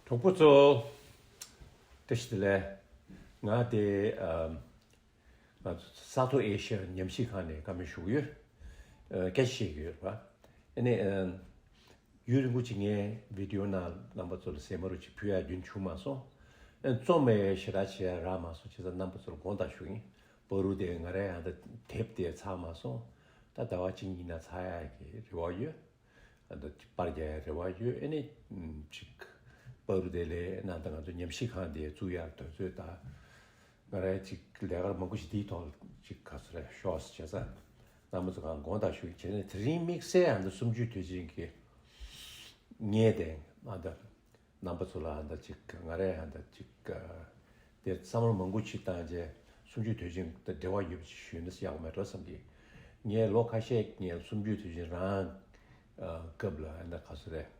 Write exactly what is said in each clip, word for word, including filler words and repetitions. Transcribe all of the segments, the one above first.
གྲོགས་པོ་ཚོ། བཀྲ་ཤིས་བདེ་ལེགས། ང་དེ་ཨ་ང་ཚོ་ས་མཐོ་ཨེ་ཤི་ཡ་ཉམས་ཞིབ་ཁང་ནས་བཀའ་མོལ་ཞུ་གི་ཡོད། ཨ་སྐད་ཆ་བཤད་ཀྱི་ཡོད་རེད་པ། ཨ་ནི་ཨ་ཡུན་རིང་པོ་ཅིག་ངའི་བི་ཌི་ཡོ་ནང་རྣམ་པ་ཚོ་ལ་ཟས་མ་རུ་ཅིག་ཕུལ་ཡ་རྒྱུན་བྱུང་མ་སོང་། ཨ་རྩོམ་ཡང་ཞེ་དྲག་བྱེད་ཡ་རག་མ་སོང་། བྱས་ཙང་རྣམ་པ་ཚོ་ལ་དགོངས་དག་ཞུ་ཡིན། བར་དུ་དེ་ང་རའི་ཨ་ད་དེབ་དེ་ཚར་མ་སོང་། ད་ཟླ་བ་གཅིག་གཉིས་ནང་ཚར་ཡ་གི་རེ་བ་ཡོད། ཨ་ད་པར་རྒྱག་ཡ་རེ་བ་ཡོད། ཨ་ནི་ཨམ་ཅིག་བར་དུ་དེ་ལས་ནང་ད་ང་ཚོ་ཉམས་ཞིབ་ཁང་དེ་བཙུགས་ཡ་དུས་ཚོད་ད་ང་རའི་ཅིག་ལས་ཀ་མང་པོ་ཞིག་དེའི་ཐོག་ཅིག་ག་ཚོད་རེད་ཤོག་བྱས་ཙང་རྣམ་པ་ཚོ་གང་དགོངས་དག་ཞུ་གི། བྱས་ནས་དེ་རིང་དམིགས་བསལ་ཨ་ད་གསུམ་བཅུའི་དུས་ཆེན་གྱི་ངས་དེ་ཨ་ད་རྣམ་པ་ཚོ་ལ་ཨ་ད་ཅིག་ང་རས་ཨ་ད་ཅིག་དེར་བསམ་བློ་མང་པོ་ཅིག་བཏང་རྗེས་གསུམ་བཅུའི་དུས་ཆེན་དང་འབྲེལ་བ་ཡོད་པ་ཅིག་ཞུས་ན་ཡག་པོ་མེད་འགྲོ་བསམ་གི། ངས་ལོ་ཁ་ཤས་ངས་གསུམ་བཅུའི་དུས་ཆེན་རང་སྐབས་ལ་ཨ་ད་ག་ཚོད་རེད།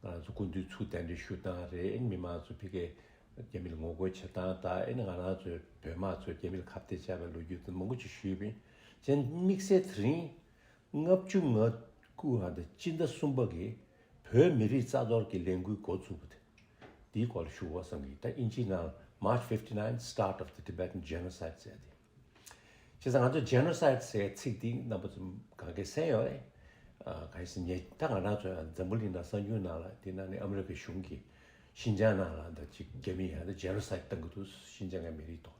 ང་ཚོ་སྐུ་མདུན་ཚུར་གདན་འདྲེན་ཞུ་སྟངས་རེད། མི་མང་ཚོ་ཕ་གིར་རྒྱ་མིར་ངོ་རྒོལ་བྱེད་སྟངས་དང་ཨ་ནི་ང་རང་ཚོའི་བོད་དམག་ཚོས་རྒྱ་མིར་ཁ་གཏད་བཅག་པའི་ལོ་རྒྱུས་དེ་མང་པོ་ཅིག་ཞུས་པ་ཡིན། བྱས་ནས་དམིགས་བསལ་དེ་རིང་ལྔ་བཅུ་ང་དགུ་ཨ་ད་སྤྱི་ཟླ་གསུམ་པ་གི་བོད་མི་རིགས་རྩ་གཏོར་གྱི་ལས་འགུལ་འགོ་བཙུགས་པ་དེ་འདིའི་སྐོར་ལ་ཞུ་དགོས་བསམ་གི། ད་དབྱིན་ཇིའི་ནང་March fifty-nine, start of the Tibetan genocide ཟེར་ཏེ། བྱས་ཙང་ང་ཚོ་genocide ཟེར་ཚིག་འདི་རྣམ་པ་ཚོ་གང་གས་གསན་ཡོད་རེད། ཨ་གང་ཡིན་ཟེར་ན་ད་ང་རང་ཚོ་འཛམ་བུ་གླིང་ནང་གསར་འགྱུར་ནང་ལ་དེ་ནང་ནས་ཨ་མི་རི་ཀའི་གཞུང་གིས་ཤིན་ཅང་ནང་ལ་ད་ཅིག་རྒྱ་མིས་ཡང་ད་genocide བཏང་གི་འདུག་ཤིན་ཅང་གི་མི་རིགས་ཐོག་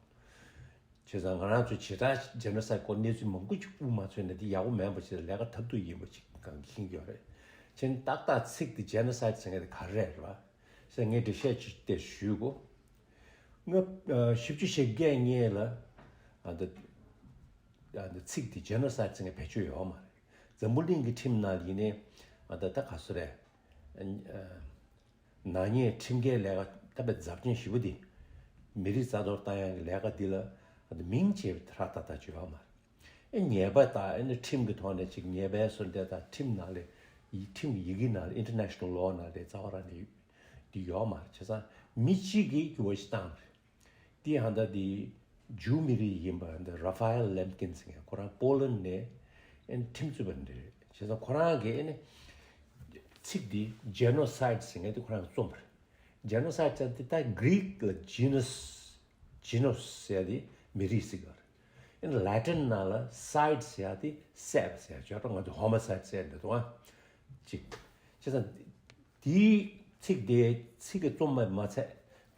བྱས་ཙང་ང་རང་ཚོས་བྱེ་བྲག་genocide སྐོར་གནས་ཚུལ་མང་པོ་ཅིག་དབུ་མ་ཚོས་ནས་འདི་ཡག་པོ་མིན་པ་ཞིག་ལས་ཀ་ཐབས་སྡུག་ཡིན་པ་ཞིག་གང་གིས་ཤེས་ཀྱི་ཡོད་རེད། བྱས་ནས་ཏག་ཏག་ཚིག་འདི་genocide ཟེར་མཁན་དེ་ག་རེ་རེད་ར། ཟེར་ངས་འགྲེལ་བཤད་ཅིག་དེ་ཞུ་དགོས། སྔ་ཨ་བཞི་བཅུ་ཞེ་བརྒྱད་སྔོན་ལ་ཨ་འདི་ཨ་འདི་ཚིག་འདི་genocide ཟེར་མཁན་བེད་སྤྱོད་ཡོད་མ་རེད། འཛམ་བུ་གླིང་གི་ཁྲིམས་ནང་ཡིན་ནའི་ཨ་འདི་ད་ག་ཚོད་རེད། ཨ་ནག་ཉེས་ཁྲིམས་འགལ་ལས་ཀ་ད་དཔེ་ཛབ་ཅན་ཞེ་པོ་འདི། མི་རིགས་རྩ་གཏོར་བཏང་ཡག་གི་ལས་ཀ་འདི་ལ་ཨ་འདི་མིང་བྱས་ཧྲ་ཏག་ཏག་བརྗོད་ཡོད་མ་རེད། ཨེ་ཉེས་པ་དང་ཨེ་ནི་ཁྲིམས་ཀྱི་ཐོག་ནས་ཅིག་ཉེས་པའི་སྲོལ་འདི་དང་ཁྲིམས་ནང་ལས་ཡི་ཁྲིམས་ཀྱི་ཡི་གེ་ནང་ལས་international law ནང་ལས་རྩ་བ་རང་ནས་འདི་ཡོད་མ་རེད། བྱས་ཙང་མི་གཅིག་གིས་འགྱུར་བ་ཞིག་བཏང་རེད། འདི་ཧ་ད་འདི་ཇུ་མི་རིགས་ཡིན་པ་འདི་Raphael Lemkin ཟེར་མཁན་ཁོ་རང་པོ་ལན་ནས་ཨེ་ནི་ཁྲིམས་རྩོད་པ་འདི་རེད། བྱས་ཙང་ཁོ་རང་གིས་ཨེ་ནི་ཚིག་འདི་genocide ཟེར་མཁན་འདི་ཁོ་རང་གིས་རྩོམ་པ་རེད། genocide ཟེར་དེ་ད་Greek ལ་genus genus ཟེར་དེ་མི་རིགས་ཟེར་གི་རེད། ཨེ་ནི་Latin ནང་ལ་side ཟེར་དེ་བསད་པ་ཟེར་ཅོག་ང་ཚོ་homicide ཟེར་འདི་དང་ཅིག་བྱས་ཙང་དེའི་ཚིག་དེ་ཚིག་གི་རྩོམ་པ་མ་ཚད་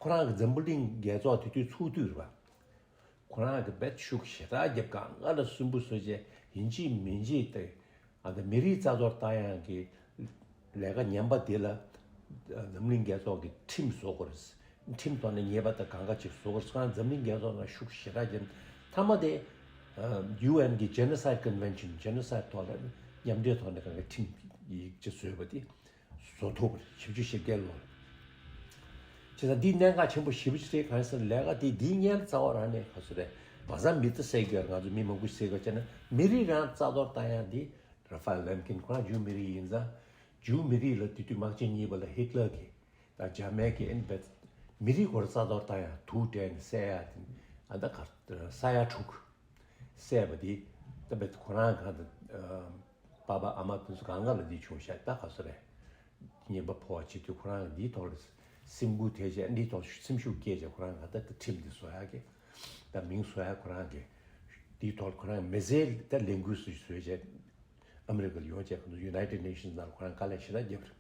ཁོ་རང་གི་འཛམ་བུ་གླིང་རྒྱལ་ཚོགས་དེ་དུས་ཚོགས་དུས་རེད་པ། ཁོ་རང་གི་བེད་ཤུགས་ཞེ་དྲག་རྒྱབ་གང་ག་ལ་སུན་པོ་བཟོས་རྗེས་ཡིན་གཅིག་མིན་གཅིག་དེ་ཨ་ད་མི་རིགས་རྩ་གཏོར་བཏང་ཡག་གི་ལས་ཀ་ངན་པ་དེ་ལ་འཛམ་གླིང་རྒྱལ་ཚོགས་ཀྱི་ཁྲིམས་བཟོ་དགོས་རེད། ཁྲིམས་ཐོག་ནས་ཉེས་པ་དང་གང་ག་ཅིག་བཟོ་དགོས་རེད། ཁོ་རང་འཛམ་གླིང་རྒྱལ་ཚོགས་ནང་ཤུགས་ཞེ་དྲག་རྒྱབ། མཐའ་མ་དེ་ཨ་ཡུ་ཨེན་གི་genocide convention genocide ཐོག་ལ་མཉམ་འབྲེལ་ཐོག་ནས་གང་ག་ཁྲིམས་ཡིག་ཆ་བཟོས་པ་དེ། བཟོ་ཐུབ་པ་རེད། བཞི་བཅུ་ཞེ་བརྒྱད་ལོར། བྱས་ཙང་འདི་གནད་འགག་ཆེན་པོ་ཞེ་པོ་ཅིག་རེད། གང་ཡིན་ཟེར་ན་ལས་ཀ་འདི་འདིའི་སྔོན་རྩ་བ་རང་ནས་ག་ཚོད་རེད། མ་རྩ་མི་ཚེ་ཟེར་གྱི་ཡོད་རེད། ང་ཚོ་མི་མང་པོ་ཟེར་གྱི་ཡོད་བྱས་ན་མི་རིགས་རང་རྩ་གཏོར་བཏང་ཡག་འདི་Raphael Lemkin ཁོ་རང་ཇུ་མི་རིགས་ཡིན་ཙང་། ཇུ་མི་རིགས་ལ་དེ་དུས་དམག་ཆེན་གཉིས་པ་ལ་ཧི་ཊི་ལར་གྱིས་ད་འཇར་མན་གྱི་ཨེན་བེད་མི་རིགས་སྐོར་རྩ་གཏོར་བཏང་ཡག་དུག་སྤྲད་ནས་བསད་ཡག་དེ་ཨ་ད་ག་ས་ཡ་དྲུག་བསད་པ་དེ་ད་བེད་ཁོ་རང་གང་ད་པ་ཕ་ཨ་མ་དེ་ཚོ་གང་ག་ལ་འདི་བྱུང་ཤག་ད་ག་ས་རེད། ཉེས་པ་ཕོག་པ་བྱེད་དུས་ཁོ་རང་འདིའི་ཐོག་ལ་སེམས་འགུལ་ཐེབས་བྱས། འདིའི་ཐོག་སེམས་ཤུགས་སྐྱེས་བྱས་ཁོ་རང་ག་ད་ད་ཁྲིམས་འདི་བཟོ་ཡག་གི་ད་མིང་བཟོ་ཡག་ཁོ་རང་གི་འདིའི་ཐོག་ལ་ཁོ་རང་མི་ཟེར་ད་ལས་འགུལ་སུ་བཟོས་བྱས་ཨ་མི་རི་ཀ་ལ་ཡོང་བྱས་ཁོ་ཚོ་United Nations ནང་ལ་ཁོ་རང་དཀའ་ལས་ཞེ་དྲག་བརྒྱབ་རེད།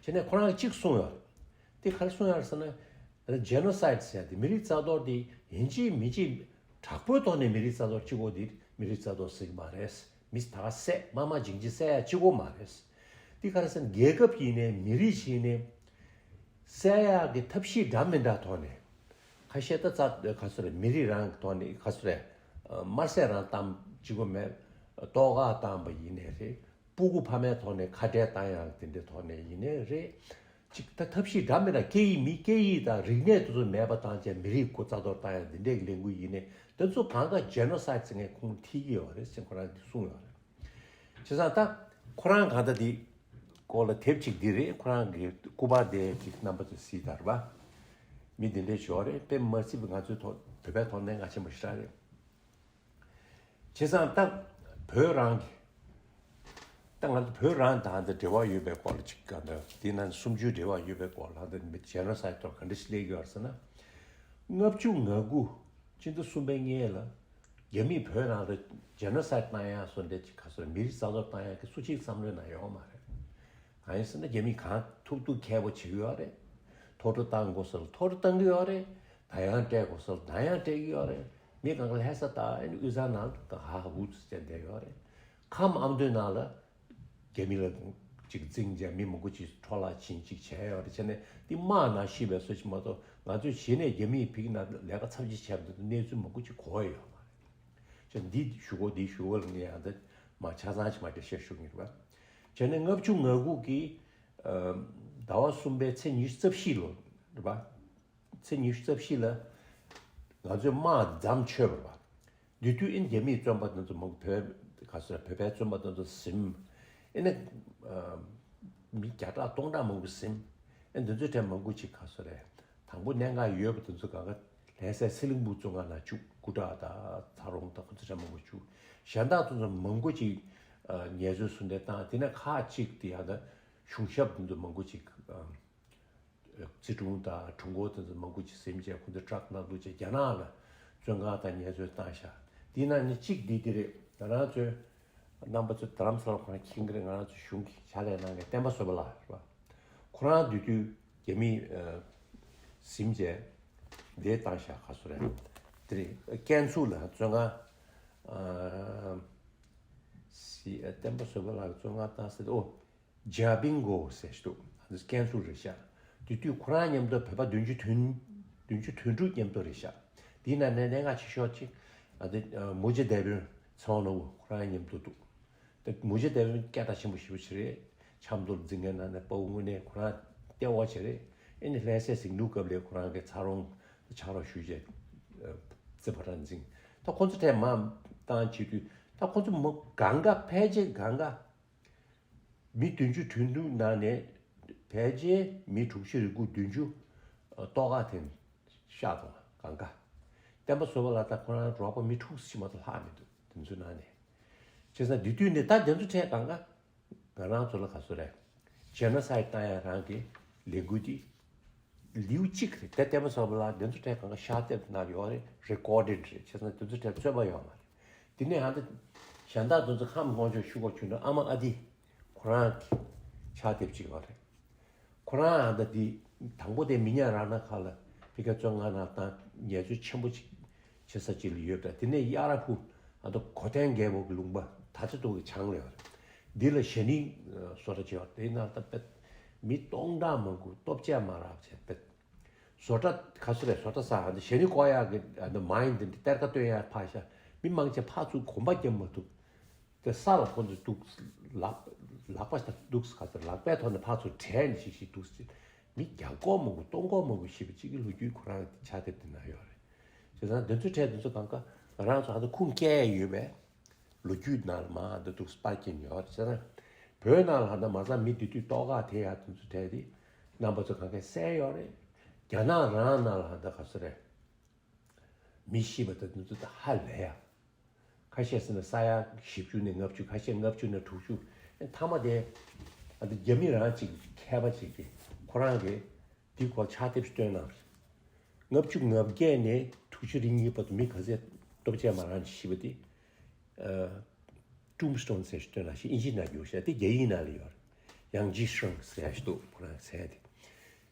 བྱས་ནས་ཁོ་རང་གིས་གཅིག་གསུངས་ཡོད་རེད། དེ་ག་རེ་གསུངས་ཡོད་རེད་ཟེར་ན། genocide ཟེར་ཡག་དེ་མི་རིགས་རྩ་གཏོར་དེ་ཡིན་གཅིག་མིན་གཅིག་དྲག་པོའི་ཐོག་ནས་མི་རིགས་རྩ་གཏོར་གཅིག་པོ་དེ་མི་རིགས་རྩ་གཏོར་ཟེར་གྱི་མ་རེད། མི་ད་ག་བསད་དམར་དམར་རྗེན་རྗེན་བསད་ཡག་གཅིག་པོ་མ་རེད། དེ་ག་རེ་ཟེར་ན་རྒྱལ་ཁབ་ཡིན་ནའི་མི་རིགས་ཡིན་ནའི་བསད་ཡག་གི་ཐབས་ཤེས་འདྲ་མི་འདྲ་ཐོག་ནས་ཁ་ཤས་ད་རྩ་ག་ཚོད་རེད། མི་རིགས་རང་གི་ཐོག་ནས་ག་ཚོད་རེད། དམར་ཟས་རང་བཏང་གཅིག་པོ་མེད། ལྟོ་ག་བཏང་པ་ཡིན་ནའི་རེད། སྤུ་གུ་ཕ་མའི་ཐོག་ནས་ཁ་བྲལ་བཏང་ཡག་དེ་འདྲའི་ཐོག་ནས་ཡིན་ནའི་རེད། ཅིག་ད་ཐབས་ཤེས་འདྲ་མི་འདྲ་སྐད་ཡིག་མི་སྐད་ཡིག་དང་རིག་གནས་དེ་ཚོ་མེད་པ་བཏང་བྱས་མི་རིགས་སྐོར་རྩ་གཏོར་བཏང་ཡག་འདི་འདྲའི་ལས་འགུལ་ཡིན་ནའི་དེ་ཚོ་གང་ག་genocide ཟེར་མཁན་ཁོང་ཐིག་གི་ཡོད་རེད་ཟེར་ཁོ་རང་འདི་གསུངས་ཡོད་རེད། བྱས་ཙང་ད་ཁོ་རང་གང་ལྟར་འདི་སྐོར་ལ་དེབ་ཅིག་འདི་རེད། ཁོ་རང་གི་སྐུ་པར་དེ་ཅིག་རྣམ་པ་ཚོས་གཟིགས་དང་རེད་པ། མི་འདི་འདྲའི་ཞོག་རེད། དཔེ་མ་སྲིད་པ་ང་ཚོའི་ཐོག་བོད་པའི་ཐོག་གནད་འགག་ཆེན་པོ་ཞེ་དྲག་རེད། བྱས་ཙང་ད་བོད་རང་གི་ ད་ང་ཚོ་བོད་རང་དང་འདི་འབྲེལ་བ་ཡོད་པའི་སྐོར་ལ་ཅིག་ག་འདི་དེ་ན་གསུམ་བཅུའི་འབྲེལ་བ་ཡོད་པའི་སྐོར་ལ་འདི་ཇེ་ནོ་སའིད་ཐོག་ག་འདྲ་ཞིག་སླེབས་ཡོད་རེད་ཟེར་ན། ལྔ་བཅུ་ང་དགུ་སྤྱི་ཟླ་གསུམ་པའི་སྔོན་ལ་རྒྱ་མིས་བོད་ནང་ལ་ཇེ་ནོ་སའིད་བཏང་ཡ་སོགས་འདྲ་ཅིག་ག་སོགས་མི་རིགས་རྩ་གཏོར་བཏང་ཡ་གི་སུ་གཅིག་བསམ་བློའི་ནང་ཡོད་མ་རེད། གང་ཡིན་ཟེར་ན་རྒྱ་མིས་གང་ཐུབ་ཐུབ་མཁས་པོ་བྱེད་ཀྱི་ཡོད་རེད། ཐོ་འགྲོ་བཏང་དགོས་ས་ལ་ཐོ་འགྲོ་བཏང་གི་ཡོད་རེད། ད་ཡང་སྤྲད་དགོས་ས་ལ་ད་ཡང་སྤྲད་ཀྱི་ཡོད་རེད། མི་གང་ག་ལྷ་ས་ད་ཨ་ནི་དབུས་གཙང་ནང་ད་ཧ་ཧ་འུ་ཚུགས་བྱས་བསྡད་ཡོད་རེད། ཁམས་ཨ་མདོའི་ནང་ལ་རྒྱ་མི་ལ་ཅིག་འཛིང་བྱས་མི་མང་པོ་ཅིག་འཕྲོ་བརླག་ཕྱིན་ཅིག་བྱས་ཡོད་རེད། བྱས་ནས་འདི་དམག་ནང་ཤི་བའི་སོ་ཅིག་མ་གཏོགས་ང་ཚོས་གཞི་ནས་རྒྱ་མིས་ཕ་གི་ནང་ལས་ཀ་ཚབས་ཆེ་བྱས་པ་འདི་གནས་ཚུལ་མང་པོ་ཅིག་གོ་ཡོད་མ་རེད། ཅེས་འདི་ཞུ་གོ་འདི་ཞུ་གོ་ལ་ངས་ཡང་ད་མ་ཆ་ཚང་ཞིག་མ་འདྲ་བཤད་ཞུ་གི་རེད་པ། བྱས་ནས་ལྔ་བཅུ་ང་དགུ་གི་ཟླ་བ་གསུམ་པའི་ཚེས་ཉི་ཤུ་རྩ་བཞི་ལོ་རེད་པ། ཚེས་ཉི་ཤུ་རྩ་བཞི་ལ་ང་ཚོའི་དམག་འདི་མཚམས་ཆོད་པ་རེད་པ། འདི་དུས་ཨིན་རྒྱ་མིའི་བཙོན་པ་དེ་ཚོ་མང་པོ་བོད་ག་ཚོད་བོད་པའི་བཙོན་པ་དེ་ཚོ་ཟིན། ཨེ་ནི་མི་བརྒྱ་ཕྲག་སྟོང་ཕྲག་མང་པོ་ཟིན། ཨེ་འདི་ཚོའི་གྲས་མང་པོ་ཅིག་ག་ཚོད་རེད། དང་པོ་གནད་འགག་ཡོད་པ་དེ་ཚོ་གང་ག་ལྷ་སའི་ཚེ་རིང་སྤུངས་བཙོན་ཁང་ནང་བཅུག་སྐུ་དྲག་དང་ཚ་རོང་དང་ཁོ་ཚོ་གྲས་མང་པོ་བཅུག་གཞན་དག་དེ་ཚོ་མང་པོ་ཅིག་ཉེས་གསོད་སུ་འདྲ་བཏང་དེ་ནས་ཁག་ཅིག་དེ་ཡང་ད་གཞུང་ཞབས་དེ་ཚོ་མང་པོ་ཅིག་རྩིས་དྲུང་དང་དྲུང་འཁོར་དེ་ཚོ་མང་པོ་ཅིག་ཟིན་བྱས་ཁོ་ཚོ་ཊྲག་ནང་བླུགས་བྱས་རྒྱ་ནག་ལ་བཙོན་ཁང་དང་ཉེས་གསོད་བཏང་ཤག་དེའི་ནང་ནས་གཅིག་འདི་དེ་རེད། ང་རང་ཚོའི་རྣམ་པ་ཚོ་རྡ་རམ་ས་ལ་ཁོ་རང་མཁྱེན་གྱི་རེད། ང་རང་ཚོ་གཞུང་གི་ཕྱག་ལས་གནང་མཁན་བསྟན་པ་བཟོད་པ་ལགས་རེད་པ། ཁོ་རང་དེ་དུས་རྒྱ་མིས་ཟིན་བྱས་འདས་བཏང་ཤག་ག་ཚོད་རེད། དེ་རེད། ཀན་སུའུ་ལ་བཙོན་ཁང་སི་བསྟན་པ་བཟོད་པ་ལགས་བཙོན་ཁང་བཏང་ས་དེ་ཨོ། ཇ་བིང་གོ་ཟེར་ཞིག་འདུག་ཨ་ནི་ཀན་སུའུ་རེད་ཤག་དེ་དུས་ཁོ་རང་མཉམ་དུ་བོད་པ་བདུན་ཅུ་དོན་བདུན་ཅུ་དོན་དྲུག་མཉམ་དུ་རེད་ཤག་དེའི་ནང་ནས་གནད་འགག་ཆེ་ཤོས་གཅིག་ཨ་ནི་མུ་ཇ་དེ་བིན་ཚང་ནོ་ཁོ་རང་མཉམ་དུ་འདུག་དེ་མུ་ཇ་དེ་བིན་སྐད་གྲགས་ཆེན་པོ་ཞེ་པོ་ཅིག་རེད། ཆབ་མདོ་ལ་འཛིང་མཁན་ནང་ནས་དཔའ་བོ་དངོས་གནས་ཁོ་རང་ལྟེ་བ་ཅིག་རེད། ཨེ་ནི་ལྷ་སའི་ཟིང་འཁྲུག་སྐབས་ལ་ཁོ་རང་གི་ཚ་རོང་ཕྱག་རོགས་ཞུས་བྱས་རྩེ་ཕོ་བྲང་འཛིང་། ད་ཁོ་ཚོ་ཐད་མ་བཏང་བྱེད་དུས་ད་ཁོ་ཚོ་མི་གང་ག་ཕལ་ཆེར་གང་ག་མི་བདུན་ཅུ་དོན་དྲུག་ནང་ནས་ཕལ་ཆེར་མི་དྲུག་ཅུ་རེ་དགུ་བདུན་ཅུ་ལྟོགས་ཁ་འཐེན་ཤག་དང་གང་ག་བསྟན་པ་བཟོད་པ་ལགས་དང་ཁོ་རང་རོགས་པ་མི་དྲུག་ཅུ་མ་གཏོགས་ལྷག་མི་འདུག་དེ་ཚོའི་ནང་ནས། བྱས་ཙང་དེ་དུས་ནས་ད་དེ་ཚོ་འཕྲད་གང་ག་ང་རང་ཚོ་ལ་ག་ཚོད་རེད། ཇེ་ནོ་སའིད་བཏང་ཡ་རང་གི་ལས་འགུལ་འདི་ལེའུ་གཅིག་རེད། དེ་བསྟན་པ་བཟང་པོ་ལགས་དེ་ཚོ་འཕྲད་གང་ག་ཤག་དེབ་ནང་ཡོད་རེད། རེ་ཀོར་ཌེཌ་རེད། བྱས་ཙང་དེ་ཚོ་འཕྲད་རྩོད་པ་ཡོད་མ་རེད། དེ་ནས་ཧ་ད་གཞན་དག་དེ་ཚོ་ཁམས་སྔོན་ཆད་ཞུ་དགོས་བྱུང་ན་ཨ་མ་ཨ་དི་ཁོ་རང་གི་ཕྱག་དེབ་ཅིག་ཡོད་རེད། ཁོ་རང་ཨ་ད་དེ་དང་པོ་དེ་མི་ཉག་ར་ན་ཁ་ལ་ཕི་ཀ་བཙོན་ཁང་ནང་བཏང་ཉེས་གསོད་ཆེན་པོ་ཅིག་བྱེད་ས་ཅིག་ལ་ཡོད་པ་དེ་ནས་ཡ་ར་ཕུ་ཨ་ད་གོ་ཐན་རྒྱལ་པོ་གི་ལུང་པ་ད་ཆ་ཏོག་གི་བྱང་ལ་ཡོད་རེད། འདི་ལ་ཞ་ནི་བཟོ་གྲྭ་ཅིག་ཡོད་རེད། དེ་ནང་ད་དཔེ་མི་སྟོང་ཕྲག་མང་པོ་ལྟོ་ཆས་མ་རག་བྱས་དཔེ་བཟོ་གྲྭ་ག་ཚོད་རེད། བཟོ་གྲྭ་ས་ཨ་ད་ཞ་ནི་བཀོག་ཡག་གི་ཨ་ད་མ་ཡིན་དེ་འདྲ་གཏེར་ཁ་སྟོན་ཡག་ཕར་བཞག་མི་མང་ཆེ་ཕར་ཚུར་གོམ་པ་རྒྱབ་མ་ཐུབ། དེ་ས་ལ་ཁོ་ཚོས་འདུག་ལག་ལག་པ་ཞིག་འདུག་ག་ཚོད་ལག་པའི་ཐོག་ནས་ཕར་ཚུར་བྲལ་ནས་ཤིག་ཤིག་འདུག་ཟེར། མི་རྒྱ་སྐོར་མང་པོ་སྟོང་སྐོར་མང་པོ་ཤི་བ་གཅིག་གི་ལོ་རྒྱུས་ཁོ་རང་གི་ཕྱག་དེབ་དེ་ན་ཡོད་རེད། བྱས་ཙང་དེ་ཚོའི་གྲས་དེ་ཚོ་གང་ག་ང་རང་ཚོ་ཨ་ད་ཁུངས་སྐྱེལ་ཡ་ཡོད་པས་ལོ་རྒྱུས་ནང་ལ་མ་འདི་འདུག་སྤར་གྱིན་ཡོད་རེད། བྱས་ཙང་བོད་ནང་ལ་ཨ་ད་མ་ཚང་མི་དེ་དུས་ལྟོགས་ཁ་དེ་ཡ་དེ་ཚོ་གྲས་དེ་རྣམ་པ་ཚོ་གང་གས་གསལ་ཡོད་རེད། རྒྱ་ནག་རང་ནང་ལ་ཨ་ད་ག་ཚོད་རེད། མི་ཤི་བ་དང་དེ་ཚོ་ད་ཧ་ལས་ཡ། ཁ་ཤས་ཟེར་ན་ས་ཡ་བཞི་བཅུ་ནས་ལྔ་བཅུ། ཁ་ཤས་ལྔ་བཅུ་ནས་དྲུག་ཅུ། ཨེ་མཐའ་མ་དེ་ཨ་ད་རྒྱ་མི་རང་ཅིག་མཁས་པ་ཅིག་གིས་ཁོ་རང་གིས་དེའི་སྐོར་ཕྱག་དེབ་ཞིག་བཏོན་གནང་རེད། ལྔ་བཅུ་ང་བརྒྱད་ནས་དྲུག་ཅུ་རེ་གཉིས་བར་དུ་མི་ག་ཚད་ལྟོ་ཆས་མ་རག་ནས་ཤི་བ་དེ། ཨ། Tombstone ཟེར་ཞིག་བཏོན་གནང་ཞིག་ཨིན་ཇི་ནང་བསྒྱུར་ཤག་དེ་རྒྱ་ཡིག་ནང་ལ་ཡོད་རེད། ཡང་ཇི་ཧྲང་ཟེར་ཡ་ཞིག་འདུག་ཁོ་རང་མཚན་དེ།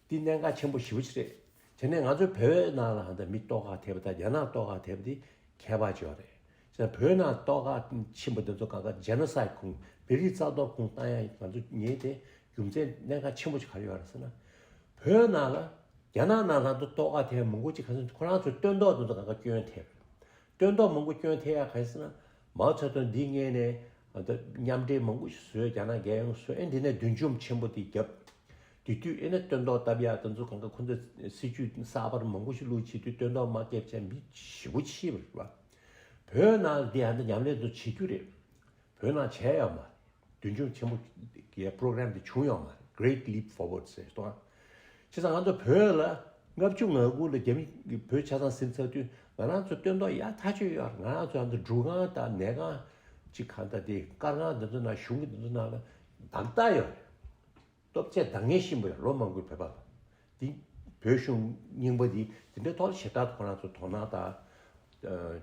འདི་གནད་འགག་ཆེན་པོ་ཞེ་པོ་ཅིག་རེད། དེ་ནས་ང་ཚོའི་བོད་ནང་ལ་ཧ་ད་མི་ལྟོགས་ཁ་ཐེབས་པ་དང་རྒྱ་ནག་ལྟོགས་ཁ་ཐེབས་པ་དེ་ཁྱད་པར་ཅིག་ཡོད་རེད། བྱས་ཙང་བོད་ནང་ལྟོགས་ཁ་ཕྱིན་པ་དེ་ཚོ་གང་ག་ཇེ་ནོ་སའིད་ཁུངས་མི་རིགས་རྩ་གཏོར་ཁུངས་བཏང་ཡ་ང་ཚོ་ངེས་དེ་རྒྱུ་མཚན་གནད་འགག་ཆེན་པོ་ཅིག་ག་རེ་ཡོད་རེད་ཟེར་ན། བོད་ནང་ལ་རྒྱ་ནག་ནང་ལ་ལྟོགས་ཁ་ཐེབས་མང་པོ་ཅིག་ག་ཚོད་ཁོ་རང་ཚོའི་སྟོན་ཐོག་དེ་ཚོ་གང་ག་སྐྱོན་ཐེབས། སྟོན་ཐོག་མང་པོ་སྐྱོན་ཐེབས་ཡ་ག་རེ་ཟེར་ན། མའོ་ཙེ་ཏུང་འདི་སྔོན་ནས་ཨ་ད་མཉམ་འབྲེལ་མང་པོ་ཞིག་བཟོས། རྒྱ་ནག་རྒྱལ་ཡོངས་བཟོས། ཨེ་འདི་ནས་བདུད་འཇོམས་ཆེན་པོ་འདི་བརྒྱབ། དེ་དུས་ཨེ་ནས་སྟོན་ཐོག་བཏབ་ཡ་དེ་ཚོ་གང་ག་ཁོ་ཚོས་སྲིད་ཇུས་གསར་པ་མང་པོ་ཞིག་བླུགས་བྱེད་དུས་སྟོན་ཐོག་དམག་རྒྱག་བྱས་མི་ཞེ་པོ་ཤི་བ་རེད་པ། བོད་ནང་འདི་ཨ་ད་ཉམས་ལེན་དུ་བྱེད་རྒྱུ་རེད། བོད་ནང་བྱས་ཡོད་མ་རེད། བདུད་འཇོམས་ཆེན་པོ་གི་པྲོ་གྷ་རམ་དེ་བྱུང་ཡོད་མ་རེད། Great Leap Forward ཟེར་དང་། བྱས་ཙང་ང་ཚོ་བོད་ལ་ལྔ་བཅུ་ང་དགུ་ལ་རྒྱ་མི་གིས་བོད་ཆ་ཚང་ཟིན་ཚར་དུས་ང་རང་ཚོ་སྟོན་ཐོག་ཡག་ཐག་ཆོད་ཡོད་རེད། ང་རང་ཚོ་ཨ་ད་འགྲུལ་ཁང་དང་ནས་ཁང་ གཅིག་གང་ལྟར་དེ་དཀར་ཁང་འདི་ཚོ་ནང་གཞུང་གི་འདི་ཚོ་ནང་ལ་འདང་རྟགས་ཡོད་རེད། སྟོབས་ཆེ་འདང་ངེས་ཤིན་པོ་ཡོད། ལོ་མང་པོའི་བོད་པ་ལ་འདི་བོད་གཞུང་རྙིང་པ་འདི་དེ་འདྲའི་ཐོག་ལ་ཞེ་དྲག་ཁོ་རང་ཚོ་དོ་སྣང་དང་